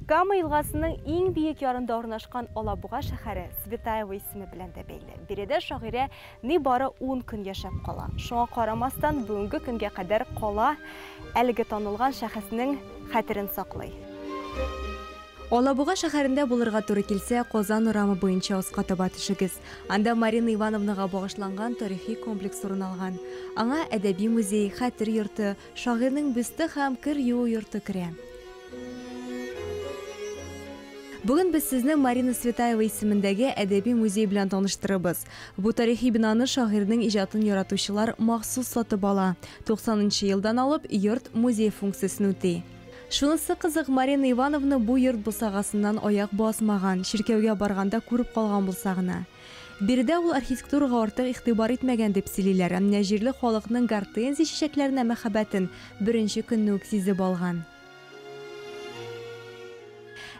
Кама елгасының иң биек ярында урнашкан Алабуга шәһәре Цветаева исеме белән дә бәйле. Биредә шагыйрә нибары ун көн яшәп кала. Шуңа карамастан, бүгенге көнгә кадәр кала әлеге танылган шәхеснең хәтерен саклый. Алабуга шәһәрендә булырга туры килсә, Казан урамы буенча аска таба төшегез. Анда Марина Ивановнага багышланган тарихи комплекс урын алган. Аңа әдәби музей, хәтер йорты, шагыйрьнең бюсты һәм кер юу йорты керә. Бүген без сезне Марина Цветаева исемендәге әдәби музей белән таныштырыбыз. Бу тарихи бинаны шагыйрьнең иҗатын яратучылар махсус сатып ала. 90 нчы елдан алып йорт музей функциясен үти. Шунысы кызык, Марина Ивановна бу йорт бусагасыннан аяк басмаган, чиркәүгә барганда күреп калган булса гына. Биредә ул архитектурага артык игътибар итмәгән дип сөйлиләр, ә менә җирле халыкның гортензия чәчәкләренә мәхәббәтен беренче көнне үк сизеп алган.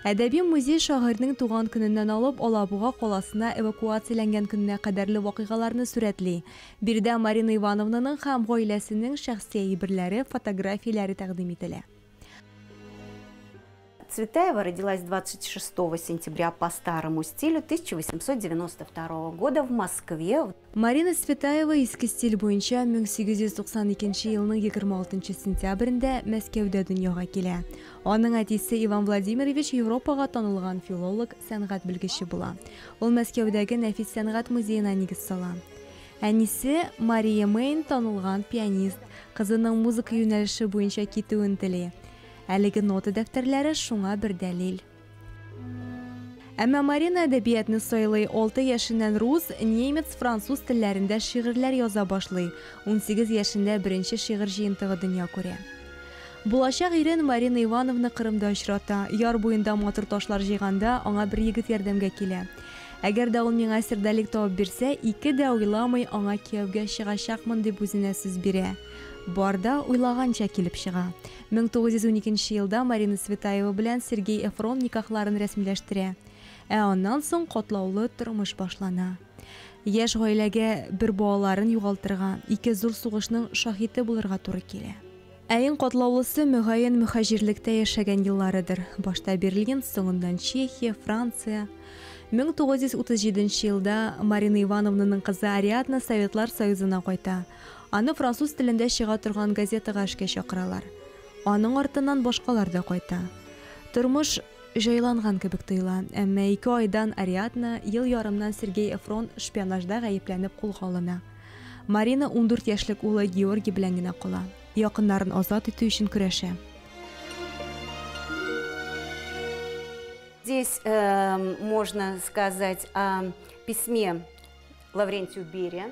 Әдәби музей шагыйрьнең туган көненнән алып Алабуга каласына эвакуацияләнгән көненә кадәрле вакыйгаларны сурәтли. Биредә Марина Ивановнаның һәм гаиләсенең шәхси әйберләре, фотографияләре тәкъдим ителә. Цветаева родилась 26 сентября по старому стилю 1892 года в Москве. Марина Цветаева иске стиль буенча 1892 елның 26 сентябрендә Мәскәүдә дөньяга килә. Аның әтисе Иван Владимирович Европага танылган филолог, сәнгать белгече була. Ул Мәскәүдәге нәфис сәнгать музеена нигез сала. Әнисе Мария Мейн танылган пианист, кызының музыка юнәлеше буенча китүен тели. Әлеге нота дәфтәрләре шуңа бер дәлил. Әмма Марина әдәбиятны сайлый, 6 яшеннән рус, немец, француз телләрендә шигырьләр яза башлый. 18 яшендә беренче шигырь җыентыгы дөнья күрә. Булачак ирен Марина Ивановна Кырымда очрата. Яр буенда матур ташлар җыйганда аңа бер егет ярдәмгә килә. Әгәр дә ул миңа сердолик табып бирсә, ике дә уйламый аңа кияүгә чыгачакмын дип үзенә сүз бирә. Бар да уйлаганча килеп чыга. 1912 елда Марина Цветаева белән Сергей Эфрон никахларын рәсмиләштерә. Ә аннан соң катлаулы тормыш башлана. Яшь гаиләгә бер балаларын югалтырга, ике зур сугышның шаһиты булырга туры килә. Ә иң катлаулысы, мөгаен, мөхаҗирлектә яшәгән елларыдыр. Башта Берлин, соңыннан Чехия, Франция. 1937 елда Марина Ивановнаның кызы Ариадна Советлар Союзына кайта. Аны француз телендә чыга торган газетага эшкә чакыралар. Аның артыннан башкалар да кайта. Тормыш җайланган кебек тоела, әмма ике айдан Ариадна, ел ярымнан Сергей Эфрон шпионажда гаепләнеп кулга алына. Марина 14 яшьлек улы Георгий белән генә кала. Якыннарын азат итү өчен көрәшә. Здесь э, можно сказать о письме Лаврентию Берия.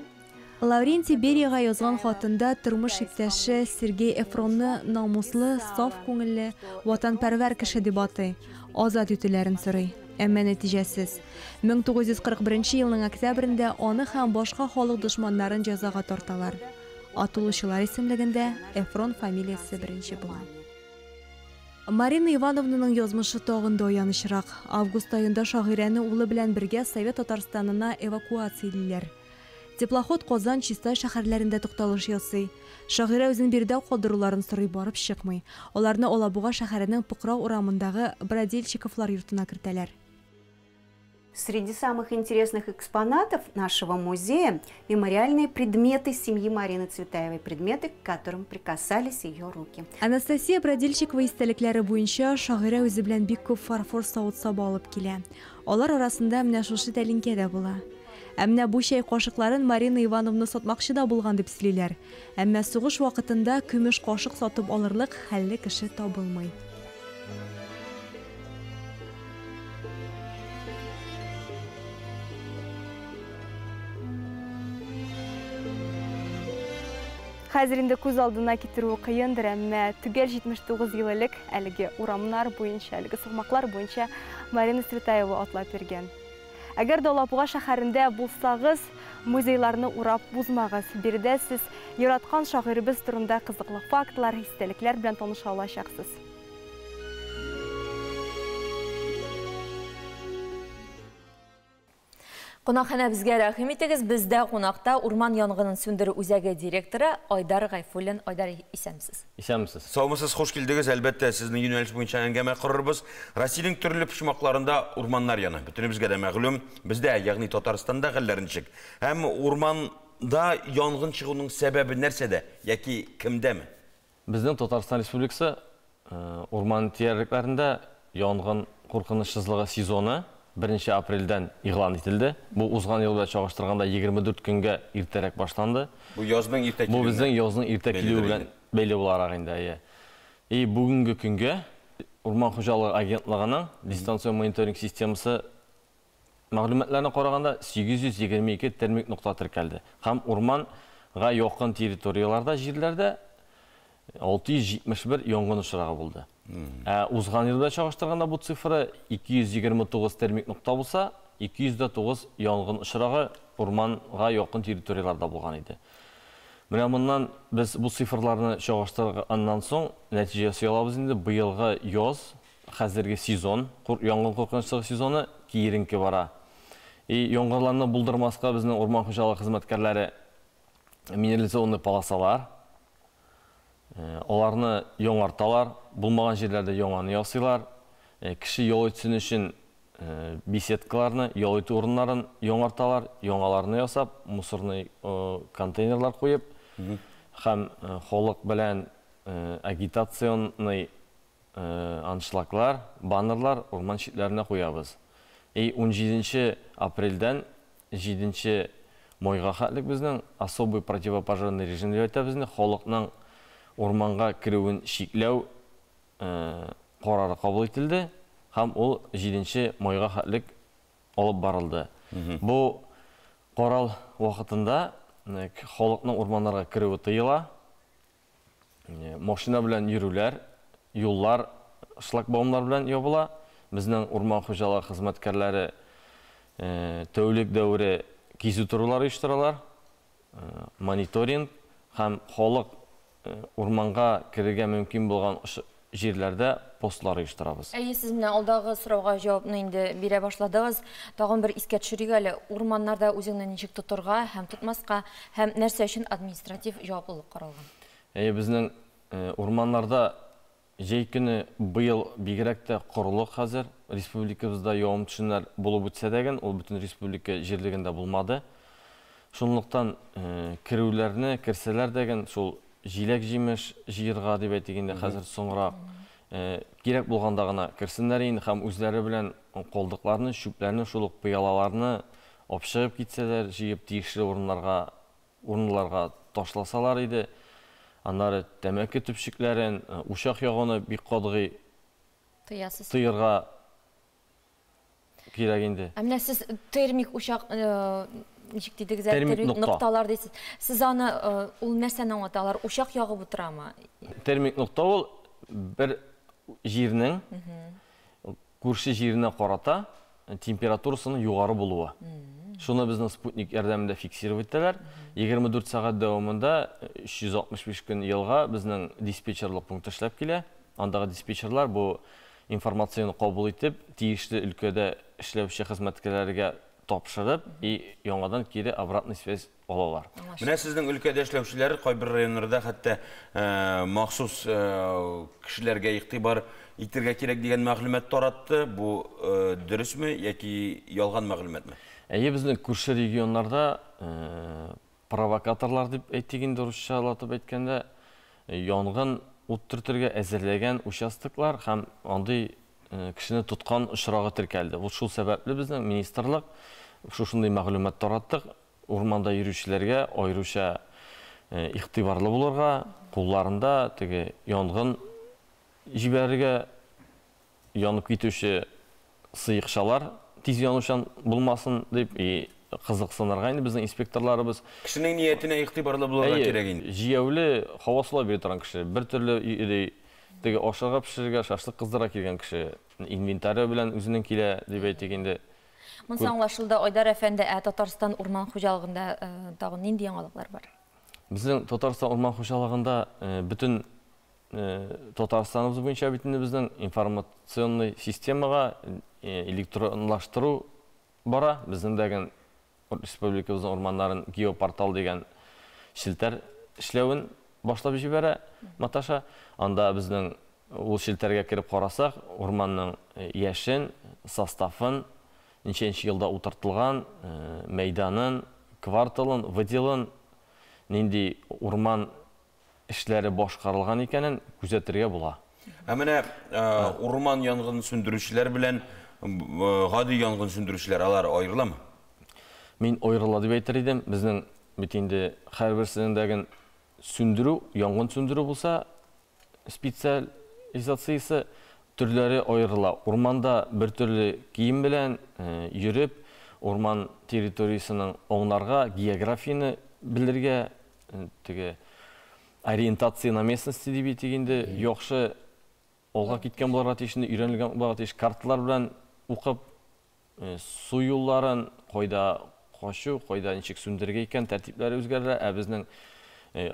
Лаврентий Бериягә язган хатында тормыш иптәше Сергей Эфронны намуслы, саф күңелле, ватанпәрвәр кеше дип атый, азат итүләрен сорый. Әмма нәтиҗәсез. 1941 елның октябрендә аны һәм башка халык дошманнарын җәзага тарталар. Атылучылар исемлегендә Эфрон фамилиясе беренче була. Марина Ивановнаның язмышы тагын да аянычрак. Август аенда шагыйрәне улы белән бергә Совет Татарстанына эвакуациялиләр. Теплоход Казан, Чистай шәһәрләрендә тукталыш ясый. Шагыйрә үзен биредә калдыруларын сорый, барып чыкмый. Аларны Алабуга шәһәренең Пыкрау урамындагы Бродельщиковлар йортына кертәләр. Среди самых интересных экспонатов нашего музея мемориальные предметы семьи Марины Цветаевой, предметы, к которым прикасались ее руки. Анастасия Бродельщикова истәлекләре буенча, шагыйрә үзе белән бик күп фарфор савыт-саба алып килә. Алар арасында менә шушы тәлинкә дә була. Ә менә бу чәй кашыкларын Марина Ивановна сатмакчы да булган дип сөйлиләр. Әмма сугыш вакытында көмеш кашык сатып алырлык хәлле кеше табылмый. Хәзер инде күз алдына китерүе кыендыр, әмма төгәл 79 ел элек әлеге урамнар буенча, әлеге сукмаклар буенча Марина Цветаева атлап йөргән. Әгәр дә Алабуга шәһәрендә булсагыз, музейларны урап узмагыз. Биредә сез яраткан шагыйребез турында кызыклы фактлар, истәлекләр белән таныша алачаксыз. Кунакханәбезгә рәхим итегез. Бездә кунакта урман янгынын сүндерү үзәге директоры Айдар Гайфуллин. Айдар, исәнмесез. Исәнмесез. Саумысыз, хуш килдегез. Әлбәттә, сезнең юнәлеш буенча әңгәмә корырбыз. Россиянең төрле почмакларында урманнар яна. Бөтенебезгә дә мәгълүм. Бездә, ягъни Татарстанда хәлләр ничек? Һәм урманда янгын чыгуның сәбәбе нәрсәдә яки кемдәме? Безнең Татарстан Республикасы урман тиярелекләрендә янгын куркынычсызлыгы сезоны 1 апрельдән игълан ителде. Бу узган ел белән чагыштырганда 24 көнгә иртәрәк башланды. Бу язның иртә килүе. Бу безнең язның иртә килүе белән бәйле буларак инде, әйе. И бүгенге көнгә Урман хуҗалыгы агентлыгының дистанцион мониторинг системасы мәгълүматларына караганда 822 термик нокта теркәлде һәм урманга якын территорияләрдә, җирләрдә 671 янгын очрагы булды. Ә узган ел белән чагыштырганда бу цифра 229 термик нокта булса, 209 янгын очрагы урманга якын территорияләрдә булган иде. Менә моннан без бу цифрларны чагыштырганнан соң нәтиҗә ясый алабыз инде, быелгы яз, хәзерге сезон, янгын куркынычсызлыгы сезоны киеренке бара. И яңгырларны булдырмаска безнең урман хуҗалыгы хезмәткәрләре минерализованный полосалар, аларны яңарталар, булмаган җирләрдә яңаны ясыйлар. Кеше ял итсен өчен беседкаларны, ял итү урыннарын яңарталар, яңаларны ясап, мусорный контейнерлар куеп һәм халык белән агитационный аншлаглар, баннерлар урман читләренә куябыз. И 17 апрельдән 7 майга хәтлек безнең особый противопожарный режим дип әйтәбез инде, халыкның урманга керүен чикләү карары кабул ителде һәм ул 7 майга хәтлек алып барылды. Бу карал вакытында халыкның урманнарга керүе тыела, машина белән йөрүләр, юллар шлагбаумнар белән ябыла. Безнең урман хуҗалыгы хезмәткәрләре тәүлек дәвере кизү торулар оештыралар, мониторинг һәм халык урманга керергә мөмкин булган җирләрдә постлар оештырабыз. Әйе, сез менә алдагы сорауга җавапны инде бирә башладыгыз. Тагын бер искә төшерик әле, урманнарда үзеңне ничек тотырга һәм тотмаска һәм нәрсә өчен административ җаваплылык каралган? Әйе, безнең урманнарда җәй көне быел бигрәк тә корылык хәзер. Республикабызда явым-төшемнәр булып үтсә дә, ул бөтен республика җирлегендә булмады. Шунлыктан керүләрне керсәләр дә, шул җиләк-җимеш җыерга дип әйтик инде хәзер соңрак кирәк булганда гына керсеннәр инде һәм үзләре белән калдыкларны, чүпләрне, шул ук пыялаларны алып чыгып китсәләр, җыеп тиешле урыннарга, урынларга ташласалар иде. Аннары тәмәке төпчекләрен, учак ягуны бик катгый тыясыз. Тыярга кирәк инде. Ә менә сез термик учак ничек дидегез, термик нокталар дисез. Сез аны ул нәрсәне аңлата? Алар учак ягып утырамы? Термик нокта ул бер җирнең күрше җиренә карата температурасының югары булуы. Шуны безнең спутник ярдәмендә фиксировать итәләр. 24 сәгать дәвамында 365 көн елга безнең диспетчерлык пункты эшләп килә. Андагы диспетчерлар бу информацияне кабул итеп, тиешле өлкәдә эшләүче хезмәткәрләргә тапшырып, и яңадан кире обратный связь алалар. Менә сезнең өлкәдә эшләүчеләр кайбер районнарда хәтта махсус кешеләргә игътибар итәргә кирәк дигән мәгълүмат таратты. Бу дөресме яки ялган мәгълүматмы? Әйе, безнең күрше регионнарда провокаторлар дип әйтик инде, русчалатып әйткәндә, янгын ут төртергә әзерләгән участоклар һәм андый кешене тоткан очрагы теркәлде. Бу шул сәбәпле безнең министрлык Шушындый мәгълүмат тараттык. Урманда йөрүчеләргә аеруча игътибарлы булырга, кулларында теге янгын җибәрергә, янып китүче сыекчалар тиз янучан булмасын дип, и кызыксынырга инде безнең инспекторларыбыз. Кешенең ниятенә игътибарлы булырга кирәк инде. Җияүле һава сулап йөри торган кеше, бер төрле йөри, теге ашарга пешерергә, шашлык кыздырырга килгән кеше инвентаре белән үзенең килә дип әйтик инде. Монысы аңлашылды, Айдар әфәнде, ә Татарстан урман хуҗалыгында тагын нинди яңалыклар бар? Безнең Татарстан урман хуҗалыгында бөтен Татарстаныбыз буенча бит инде безнең информационный системага электронлаштыру бара. Безнең дә республикабызның урманнарын геопортал дигән челтәр эшләвен башлап җибәрә маташа. Анда безнең ул челтәргә кереп карасак, урманның яшен, составын, ничәнче елда утыртылган, мәйданын, кварталын, выделын, нинди урман эшләре башкарылган икәнен күзәтергә була. Ә менә урман янгынын сүндерүчеләр белән гади янгын сүндерүчеләр алар аерыламы? Мин аерыла дип әйтер идем. Безнең бит инде һәрберсенең дә сүндерү, янгын сүндерү булса, специализациясе төрләре аерыла. Урманда бер төрле кием белән йөреп, урман территориясенең аңларга, географияне белергә, теге ориентация на местности дип әйтик инде, яхшы алга киткән булырга тиеш, өйрәнелгән булырга тиеш, карталар белән укып, су юлларын, кайда качу, кайда ничек сүндерергә икән, тәртипләре үзгәрә. Ә безнең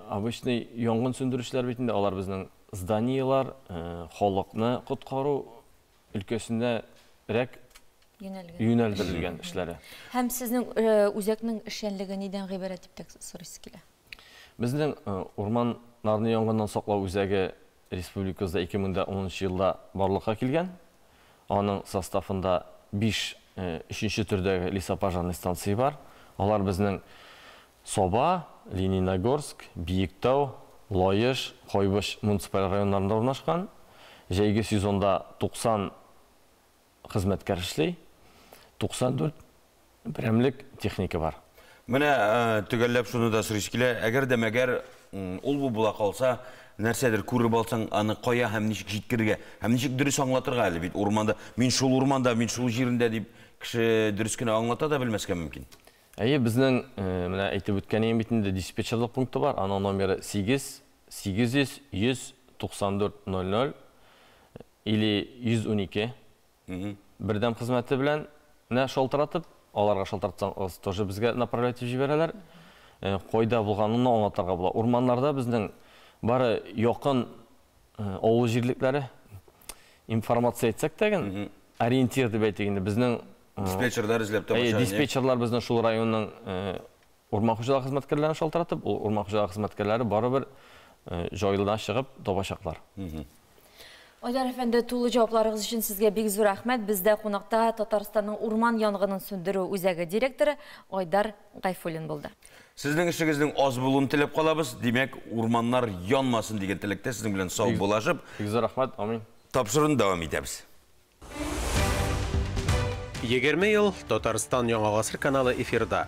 обычный янгын сүндерүчеләр бит инде, алар безнең зданиелар, халыкны коткару өлкәсендә рәк юнәлдерелгән эшләре. Һәм сезнең үзәкнең эшчәнлеге нидән гыйбарәт дип тә сорыйсы килә? Безнең урманнарны янгыннан саклау үзәге республикабызда 2010 елда барлыкка килгән. Аның составында 5 өченче төрдәге лесопожарный станция бар. Алар безнең Саба, Лениногорск, Биектау, Лаеш, Кайбыч муниципаль районнарында урнашкан. Җәйге сезонда 90 хезмәткәр эшли, 94 берәмлек техника бар. Менә төгәлләп шуны да сорыйсы килә, әгәр дә мәгәр ул бу була калса, нәрсәдер күреп алсаң, аны кая һәм ничек җиткерергә, һәм ничек дөрес аңлатырга әле бит урманда, мин шул урманда, мин шул җирендә дип кеше дөрес кенә аңлата да белмәскә мөмкин. Әйе, безнең менә әйтеп үткәнем бит инде диспетчерлык пункты бар, аның номеры 8 800 194 00 или 112 бердәм хезмәте белән менә шалтыратып, аларга шалтыратсаң, тоже безгә направлять итеп җибәрәләр. Кайда булганын аңлатырга була. Урманнарда безнең бары якын авыл җирлекләре информация әйтсәк тә, ориентир дип әйтик инде, безнең диспетчерлар эзләп табачак. Диспетчерлар безнең шул районның урман хуҗалыгы хезмәткәрләрен шалтыратып, ул урман хуҗалыгы хезмәткәрләре барыбер җайлыдан чыгып табачаклар. Айдар әфәнде, тулы җавапларыгыз өчен сезгә бик зур рәхмәт. Бездә кунакта Татарстанның урман янгынын сүндерү үзәге директоры Айдар Гайфуллин булды. Сезнең эшегезнең аз булуын теләп калабыз. Димәк, урманнар янмасын дигән теләктә сезнең белән сау булашып. Бик зур рәхмәт, амин. Тапшыруны дәвам итәбез. 20 ел Татарстан Яңа Гасыр каналы эфирда.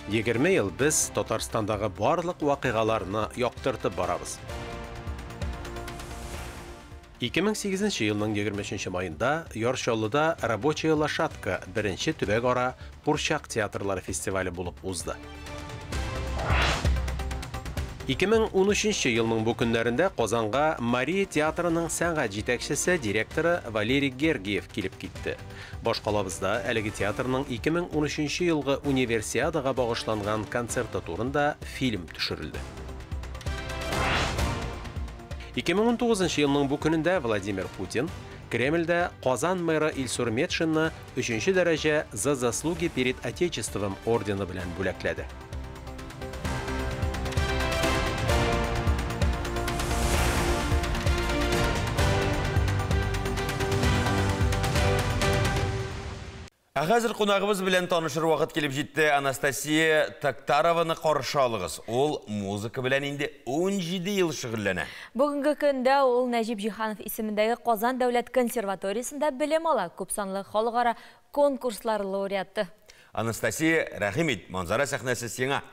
20 ел без Татарстандагы барлык вакыйгаларны яктыртып барабыз. 2008 елның 23 майында Яр Чаллыда Рабочая лошадка беренче төбәк-ара курчак театрлары фестивале булып узды. 2013 елның бу көннәрендә Казанга Мария театрының сәнгать җитәкчесе, директоры Валерий Гергиев килеп китте. Башкалабызда әлеге театрның 2013 елгы универсиадага багышланган концерты турында фильм төшерелде. 2019 елның бу көнендә Владимир Путин Кремльдә Казан мэры Илсур Метшинны 3 дәрәҗә «За заслуги перед Отечеством» ордены белән бүләкләде. Ә хәзер кунагыбыз белән танышыр вакыт килеп җитте. Анастасия Токтарованы каршы алыгыз. Ул музыка белән инде 17 ел шөгыльләнә. Бүгенге көндә ул Нәҗип Җиһанов исемендәге Казан дәүләт консерваториясендә белем ала. Күпсанлы халыкара конкурслар лауреаты. Анастасия, рәхим ит, манзара сәхнәсе сиңа.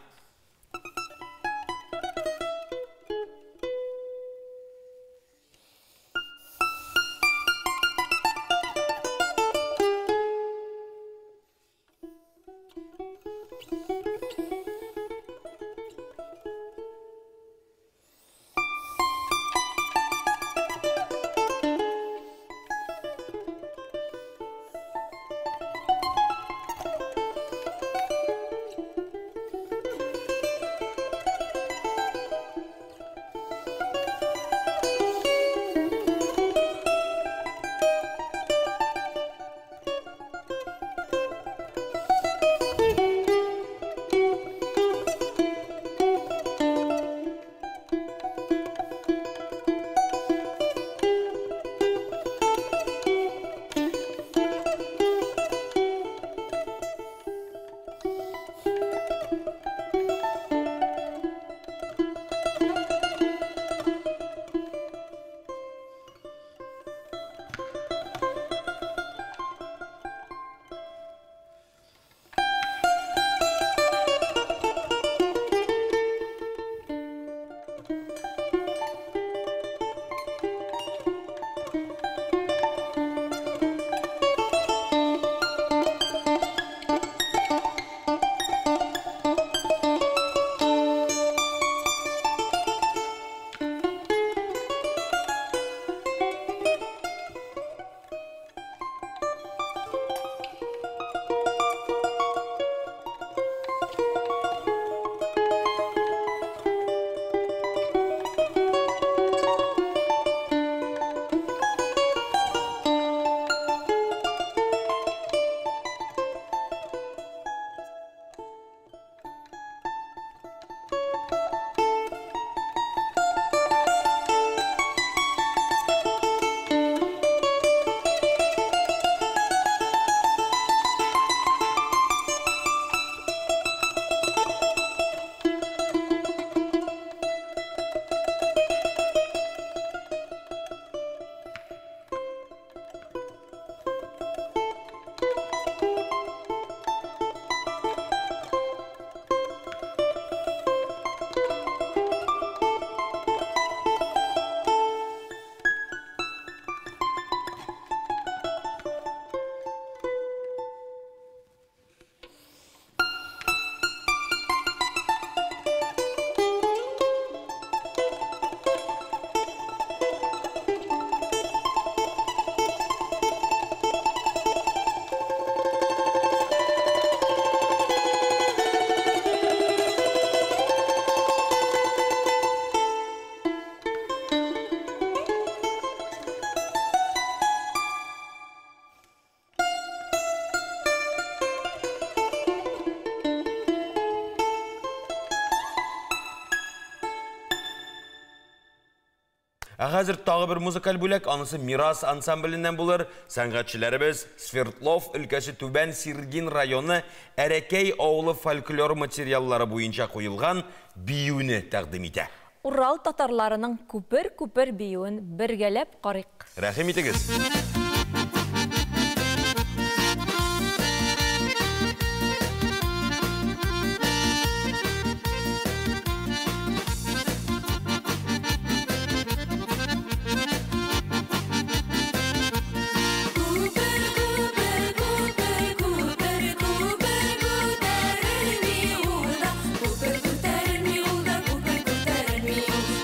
Ә хәзер тагы бер музыкаль бүләк, анысы Мирас ансамбленнән булыр. Сәнгатьчеләребез Свердлов өлкәсе Түбән Сиргин районы Әрәкәй авылы фольклор материаллары буенча куелган биюне тәкъдим итә. Урал татарларының күпер-күпер биюен бергәләп карыйк. Рәхим итегез.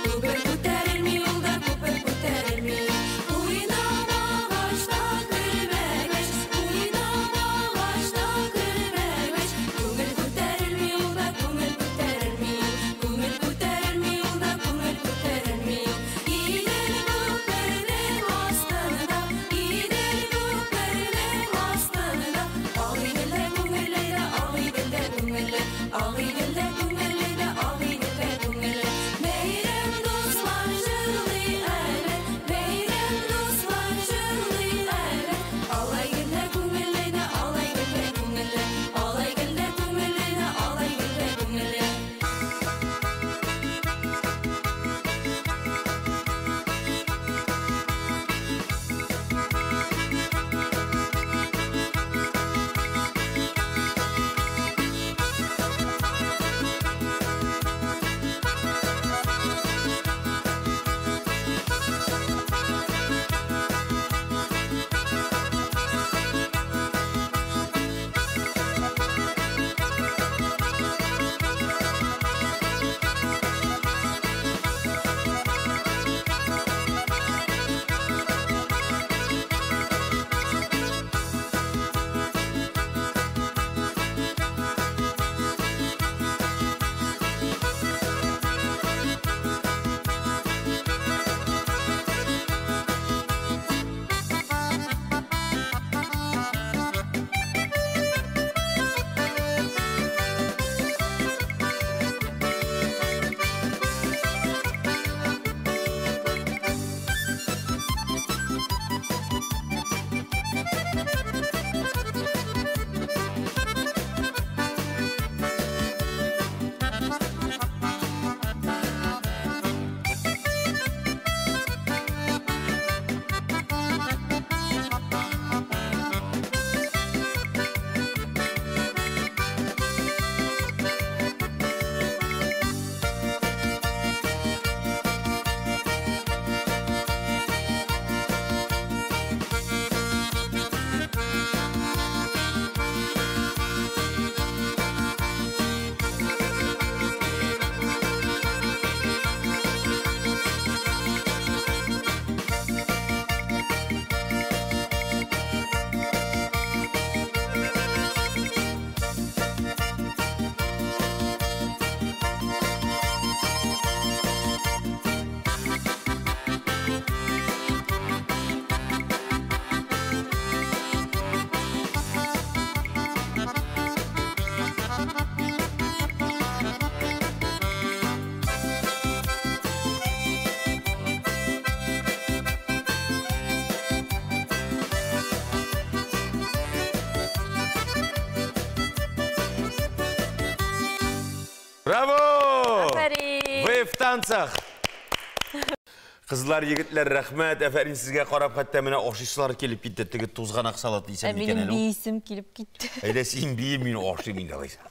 Күпер күтәрелми ул да, күпер күтәрелми. Уйнамагач Чәй в танцах! Кызлар, егетләр, рәхмәт. Әфәрин сезгә карап, хәтта менә ашыйсылар килеп китте. Теге тузганак салаты исән Ә микән минем әле ул? биисем килеп китте. Әйдә син бие, мин ашыйм инде алайса.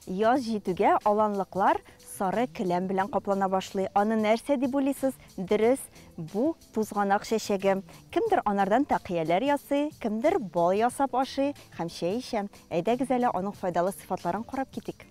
Яз җитүгә аланлыклар сары келәм белән каплана башлый. Аны нәрсә дип уйлыйсыз? Дөрес, бу тузганак чәчәге. Кемдер анардан тәкыяләр ясый, кемдер бал ясап ашый һәм чәй эчә. Әйдәгез әле аның файдалы сыйфатларын карап китик.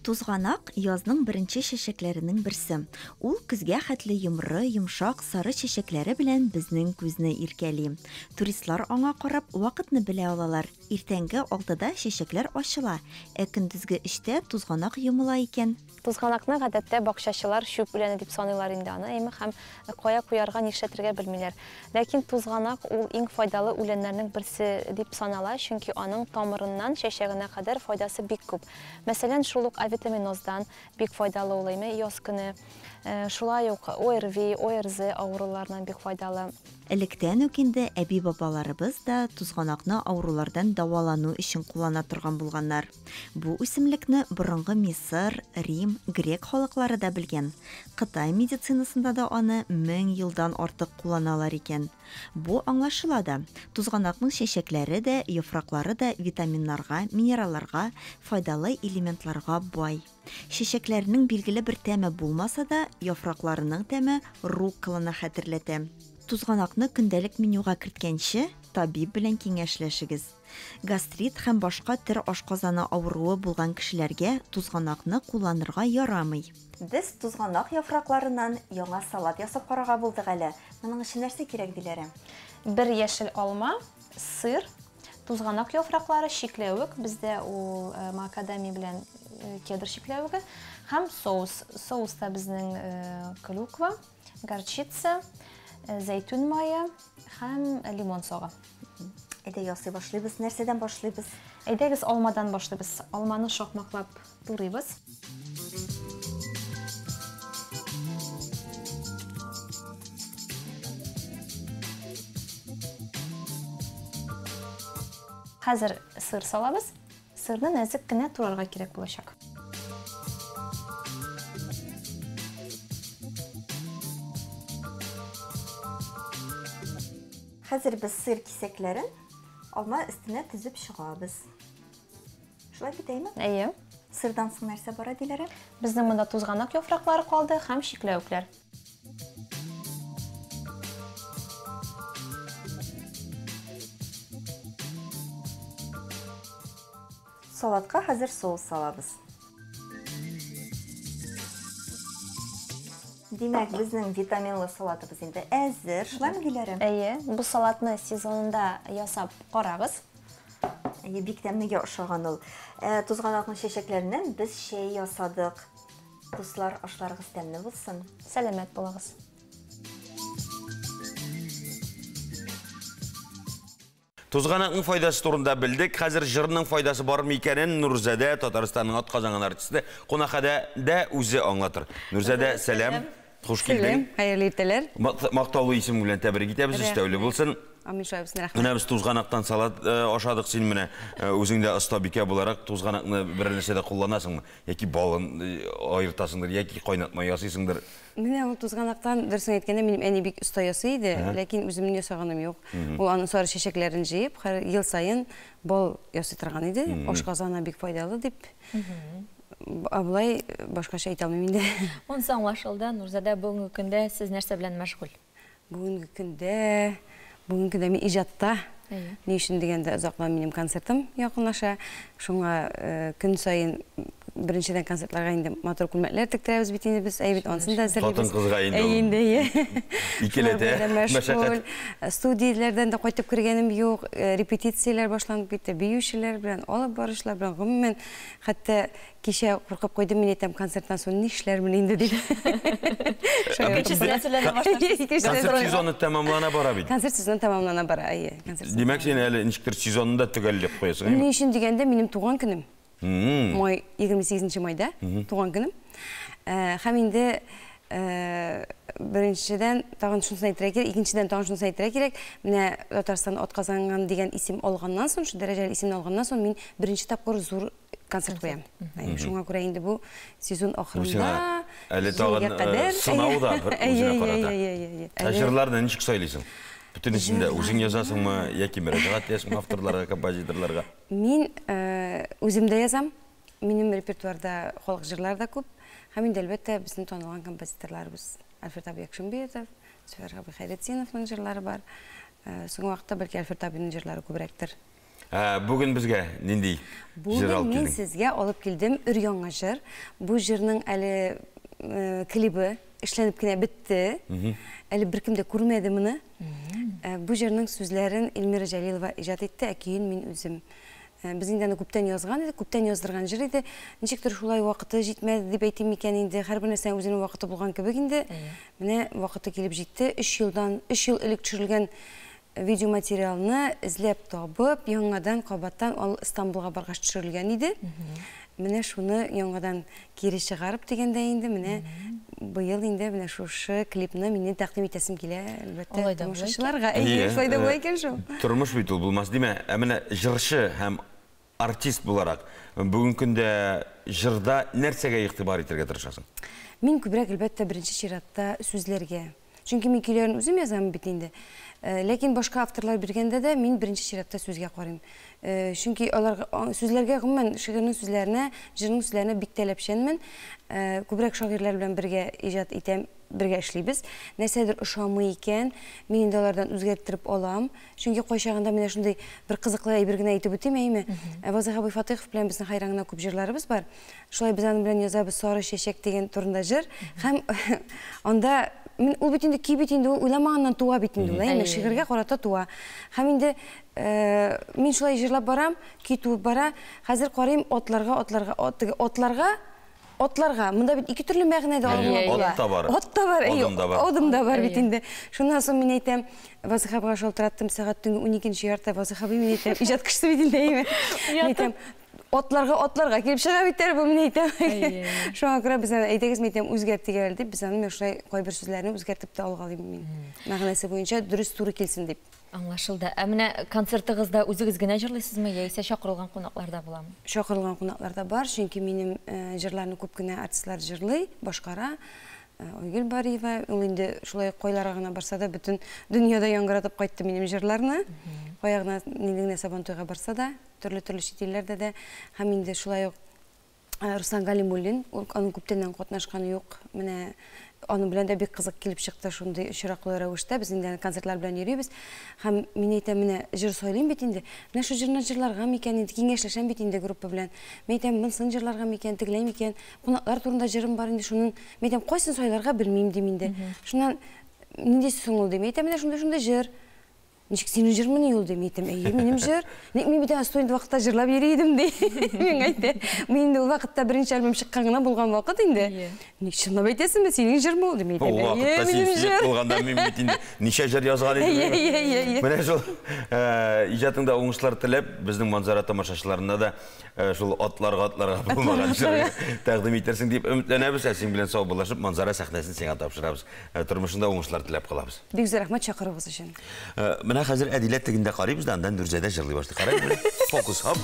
Тузганак, язның беренче чәчәкләренең берсе. Ул көзгә хәтле йомры, йомшак, сары чәчәкләре белән безнең күзне иркәли. Туристлар аңа карап вакытны белә алалар. Иртәнге алтыда чәчәкләр ачыла, ә көндезге өчтә тузганак йомыла икән. Тузганакны гадәттә бакчачылар чүп үләне дип саныйлар инде аны, әйме, һәм кая куярга, нишләтергә белмиләр. Ләкин тузганак ул иң файдалы үләннәрнең берсе дип санала, чөнки аның тамырыннан чәчәгенә кадәр файдасы бик күп. Мәсәлән, шул ук авитаминоздан бик файдалы ул, әйме, яз көне. Шулай ук ОРВИ, ОРЗ авыруларыннан бик файдалы. Электән үк инде әби-бабаларыбыз да тузганакны авырулардан дәвалану өчен куллана торган булганнар. Бу үсемлекне борынгы Мисыр, Рим, грек халыклары да белгән. Кытай медицинасында да аны 1000 елдан артык кулланалар икән. Бу аңлашыла да. Тузганакның чәчәкләре дә, яфраклары да витаминнарга, минералларга, файдалы элементларга бай. Чәчәкләренең билгеле бер тәме булмаса да, яфракларының тәме рукколаны хәтерләтә. Тузганакны көндәлек менюга керткәнче, табиб белән киңәшләшегез. Гастрит һәм башка төр ашказаны авыруы булган кешеләргә тузганакны кулланырга ярамый. Без тузганак яфракларыннан яңа салат ясап карарга булдык әле. Моның өчен нәрсә кирәк, Диләрә? Бер яшел алма, сыр, тузганак яфраклары, чикләвек, бездә ул макадамия белән кедр чикләвеге һәм соус. Соуста безнең клюква, горчица, зәйтүн мае һәм лимон согы. Әйдә ясый башлыйбыз. Нәрсәдән башлыйбыз? Әйдәгез алмадан башлыйбыз. Алманы шакмаклап турыйбыз. Хәзер сыр салабыз. Сырны нәзек кенә турарга кирәк булачак. Хәзер без сыр кисәкләрен алма өстенә тезеп чыгабыз. Шулай бит, әйме? Әйе. Сырдан соң нәрсә бара, Диләрә? Безнең монда тузганак яфраклары калды һәм чикләвекләр. Салатка хәзер соус салабыз. Димәк, безнең витаминлы салатыбыз инде әзер. Шулаймы, Диләрә? Әйе, бу салатны сезонында ясап карагыз. Әйе, бик тәмлегә ошаган ул. Тузганакның чәчәкләреннән без чәй ясадык. Дуслар, ашларыгыз тәмле булсын. Сәламәт булыгыз. Тузганакның файдасы турында белдек. Хәзер җырның файдасы бармы икәнен Нурзадә, Татарстанның атказанган артисты, кунакханәдә дә үзе аңлатыр. Нурзадә, сәлам. Хуш килдең. Сәлам, хәерле иртәләр. Мактаулы исем белән тәбрик итәбез, өстәүле булсын. Амин, шулай булсын, рәхмәт. Менә без тузганактан салат ашадык, син менә үзең дә остабикә буларак тузганакны берәр нәрсәдә кулланасыңмы? Яки балын аертасыңдыр, яки кайнатма ясыйсыңдыр. Менә ул тузганактан, дөресен әйткәндә, минем әни бик оста ясый иде, ләкин үземнең ясаганым юк. Ул аның сары чәчәкләрен җыеп, һәр ел саен бал ясый торган иде. Ашказанына бик файдалы дип. Ә болай башкача әйтә алмыйм инде. Монысы аңлашылды. Нурзадә, бүгенге көндә сез нәрсә белән мәшгуль? Бүгенге көндә, бүгенге көндә мин иҗатта. Ни өчен дигәндә, озакламый минем концертым якынлаша. Шуңа көн саен беренчедән концертларга инде матур күлмәкләр тектерәбез бит инде без, әйе бит, ансын да әзерлибез. Хатын-кызга инде ул. Әйе инде, әйе. Икеләтә мәшәкать. Студияләрдән дә кайтып кергәнем юк, репетицияләр башланып китте, биючеләр белән, алып баручылар белән, гомумән, хәтта кичә куркып куйдым, мин әйтәм, концерттан соң нишләрмен инде дип. Концерт сезоны тәмамлана бара бит. Концерт сезоны тәмамлана бара, әйе. Димәк, син әле ничектер сезонны да төгәлләп куясың, әйеме? Ни өчен дигәндә, минем туган көнем. Май, 28 майда туган көнем. Һәм инде беренчедән тагын шунысын әйтергә кирәк, икенчедән тагын шунысын әйтергә кирәк. Менә Татарстан атказанган дигән исем алганнан соң, шул дәрәҗәле исемне алганнан соң, мин беренче тапкыр зур концерт куям. Шуңа күрә инде бу сезон ахырында. Әле тагын сынау да бер үзенә карата. Ә җырларны ничек сайлыйсың? Бөтенесен дә үзең язасыңмы яки мөрәҗәгать итәсеңме авторларга, композиторларга? Мин үзем дә язам. Минем репертуарда халык җырлары да күп. Һәм инде әлбәттә безнең танылган композиторларыбыз Альфред абый Якшимбетов, Зөфәр абый Хәйретдиновның җырлары бар. Соңгы вакытта бәлки Альфред абыйның җырлары күбрәктер. Бүген безгә нинди җыр алып килдең? Бүген мин сезгә алып килдем өр-яңа җыр. Бу җырның әле клибы эшләнеп кенә бетте. Әле беркем дә күрмәде моны. Бу җырның сүзләрен Эльмира Җәлилова иҗат итте, ә көен мин үзем. Без инде аны күптән язган идек, күптән яздырган җыр иде. Ничектер шулай вакыты җитмәде дип әйтим микән инде. Һәрбер нәрсәнең үзенең вакыты булган кебек инде. Менә вакыты килеп җитте. 3 елдан, 3 ел элек төшерелгән видеоматериалны эзләп табып, яңадан кабаттан ул Истанбулга баргач төшерелгән иде. Менә шуны яңадан кире чыгарып дигәндә инде менә быел инде менә шушы клипны мине тәкъдим итәсем килә, әлбәттә, тамашачыларга. Әйе, шулай да була икән шул. Тормыш бит ул булмас димә. Ә менә җырчы һәм артист буларак бүгенге көндә җырда нәрсәгә игътибар итәргә тырышасың? Мин күбрәк, әлбәттә, беренче чиратта сүзләргә. Чөнки мин көйләрен үзем язам бит инде. Ләкин башка авторлар биргәндә дә мин беренче чиратта сүзгә карыйм. Чөнки алар сүзләргә, гомумән, шигырьнең сүзләренә, җырның сүзләренә бик таләпчәнмен. Күбрәк шагыйрьләр белән бергә иҗат итәм, бергә эшлибез. Нәрсәдер ошамый икән, мин инде алардан үзгәрттереп алам. Чөнки кайчагында менә шундый бер кызыклы әйбер генә әйтеп үтим, әйме? Вазыйх абый Фатыйхов белән безнең хәйран гына күп җырларыбыз бар. Шулай без аның белән язабыз Сары чәчәк дигән турында җыр. Һәм анда ул бит инде көй бит инде ул уйламаганнан туа бит инде ул, әйме? Шигырьгә карата туа. Һәм инде мин шулай җырлап барам, көй туып бара. Хәзер карыйм атларга, атларга, атларга, атларга. Монда бит ике төрле мәгънәдә алынып була. Ат та бар. Ат та бар, адым да бар бит инде. Шуннан соң мин әйтәм, Вазыйх абыйга шалтыраттым, сәгать төнге 12:30. Вазыйх абый, мин әйтәм, иҗат кешесе бит инде, әйме? Мин әйтәм, атларга, атларга килеп чыга бит әле бу, мин әйтәм. Шуңа күрә без аны, әйдәгез, мин әйтәм, үзгәртик әле дип, без аны менә шулай кайбер сүзләрне үзгәртеп тә алгалыйм мин. Мәгънәсе буенча дөрес туры килсен дип. Аңлашылды. Ә менә концертыгызда үзегез генә җырлыйсызмы, яисә чакырылган кунаклар да буламы? Чакырылган кунаклар да бар, чөнки минем җырларны күп кенә артистлар җырлый, башкара. Айгөл Бариева, ул инде шулай кайларга гына барса да, бөтен дөньяда яңгыратып кайтты минем җырларны. Кая гына, нинди генә Сабантуйга барса да, төрле-төрле чит илләрдә дә. Һәм инде шулай ук Руслан Галимуллин, ул аның күптәннән катнашканы юк. Менә аның белән дә бик кызык килеп чыкты шундый очраклы рәвештә. Без инде концертлар белән йөрибез. Һәм мин әйтәм, менә җыр сайлыйм бит инде. Менә шу җырны җырларга микән инде, киңәшләшәм бит инде группа белән. Мин әйтәм, монысын җырларга микән, тегеләй микән. Кунаклар турында җырым бар инде, шунын мин әйтәм, кайсын сайларга белмим дим инде. Шуннан ниндисе соң ул дим. Әйтәм, менә шундый-шундый җыр. Ничек синең җырмыни ул дим, әйтәм, әйе, минем җыр. Ник мин бит аны студент вакытта җырлап йөри идем ди. Миңа әйтә. Мин инде ул вакытта беренче альбом чыккан гына булган вакыт инде. Ник чынлап әйтәсеңме, синең җырмы ул дим, әйтәм, әйе, минем җыр. Булганда мин бит инде ничә җыр язган идем. Әйе, әйе, әйе. Менә шул иҗатыңда уңышлар теләп, безнең Манзара тамашачыларына да шул атларга, атларга булмаган җыр тәкъдим итерсең дип өметләнәбез. Ә син белән саубуллашып, Манзара сәхнәсен сиңа тапшырабыз. Тормышыңда уңышлар теләп калабыз. Бик зур рәхмәт чакыруыгыз өчен. Менә хәзер Әдилә тегендә карыйбыз да, андан Нурзадә җырлый башлый. Карыйк менә. Фокус, хоп.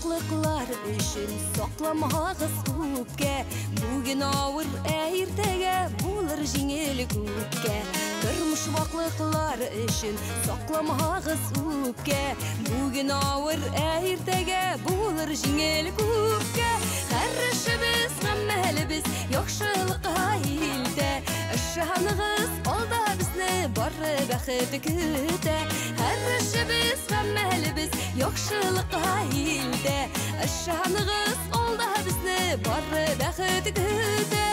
ваклыклар өчен сакламагыз үпкә. Бүген авыр, ә иртәгә булыр җиңел күпкә. Тормыш ваклыклар өчен сакламагыз үпкә. Бүген авыр, ә иртәгә булыр җиңел күпкә. Һәр эшебез, гамәлебез яхшылыкка илтә. Ышаныгыз, алда безне бары бәхет көтә. Һәр эшебез, гамәлебез яхшылыкка илтә. Ышаныгыз, алда безне бары бәхет көтә.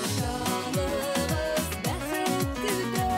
Ышаныгыз, бәхет көтә.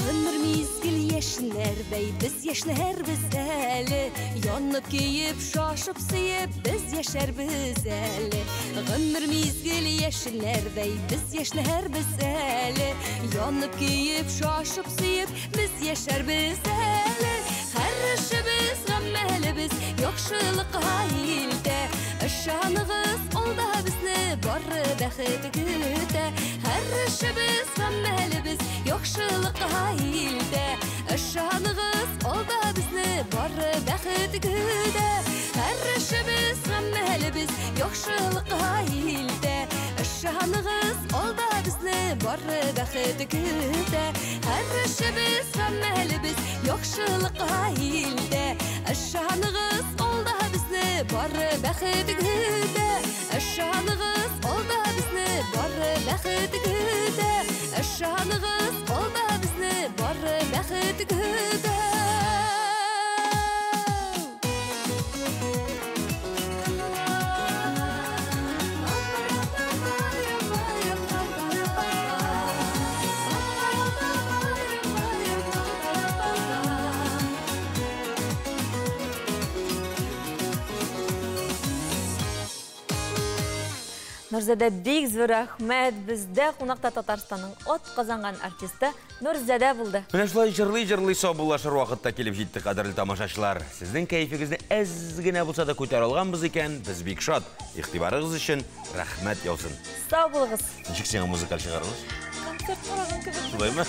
Гомер мизгел яшьнәрдәй, без яшьнәрбез әле. Янып көеп, шашып сөеп, без яшәрбез әле. Гомер мизгел яшьнәрдәй, без яшьнәрбез әле. Янып көеп, шашып сөеп, без яшәрбез әле. Һәр эшебез, гамәлебез яхшылыкка илтә. Ышаныгыз, алда безне бары бәхет көтә. Һәр эшебез, гамәлебез яхшылыкка илтә. Ышаныгыз, алда безне бары бәхет көтә. Һәр эшебез, гамәлебез яхшылыкка илтә. Ышаныгыз, алда безне бары бәхет көтә. Һәр эшебез, гамәлебез яхшылыкка илтә. Ышаныгыз, алда безне бары бәхет көтә. Ышаныгыз, алда безне бары бәхет көтә. Ышаныгыз, алда безне бары бәхет көтә. Нурзадә, бик зур рәхмәт. Бездә кунакта Татарстанның ат казанган артисты Нурзадә булды. Менә шулай җырлый-җырлый саубуллашыр вакытта килеп җитте, кадерле тамашачылар. Сезнең кәефегезне әз генә булса да күтәрә алганбыз икән, без бик шат. Игътибарыгыз өчен рәхмәт яусын. Сау булыгыз. Ничек сиңа музыкаль чыгарылыш? Концерт караган кебек. Шулаймы?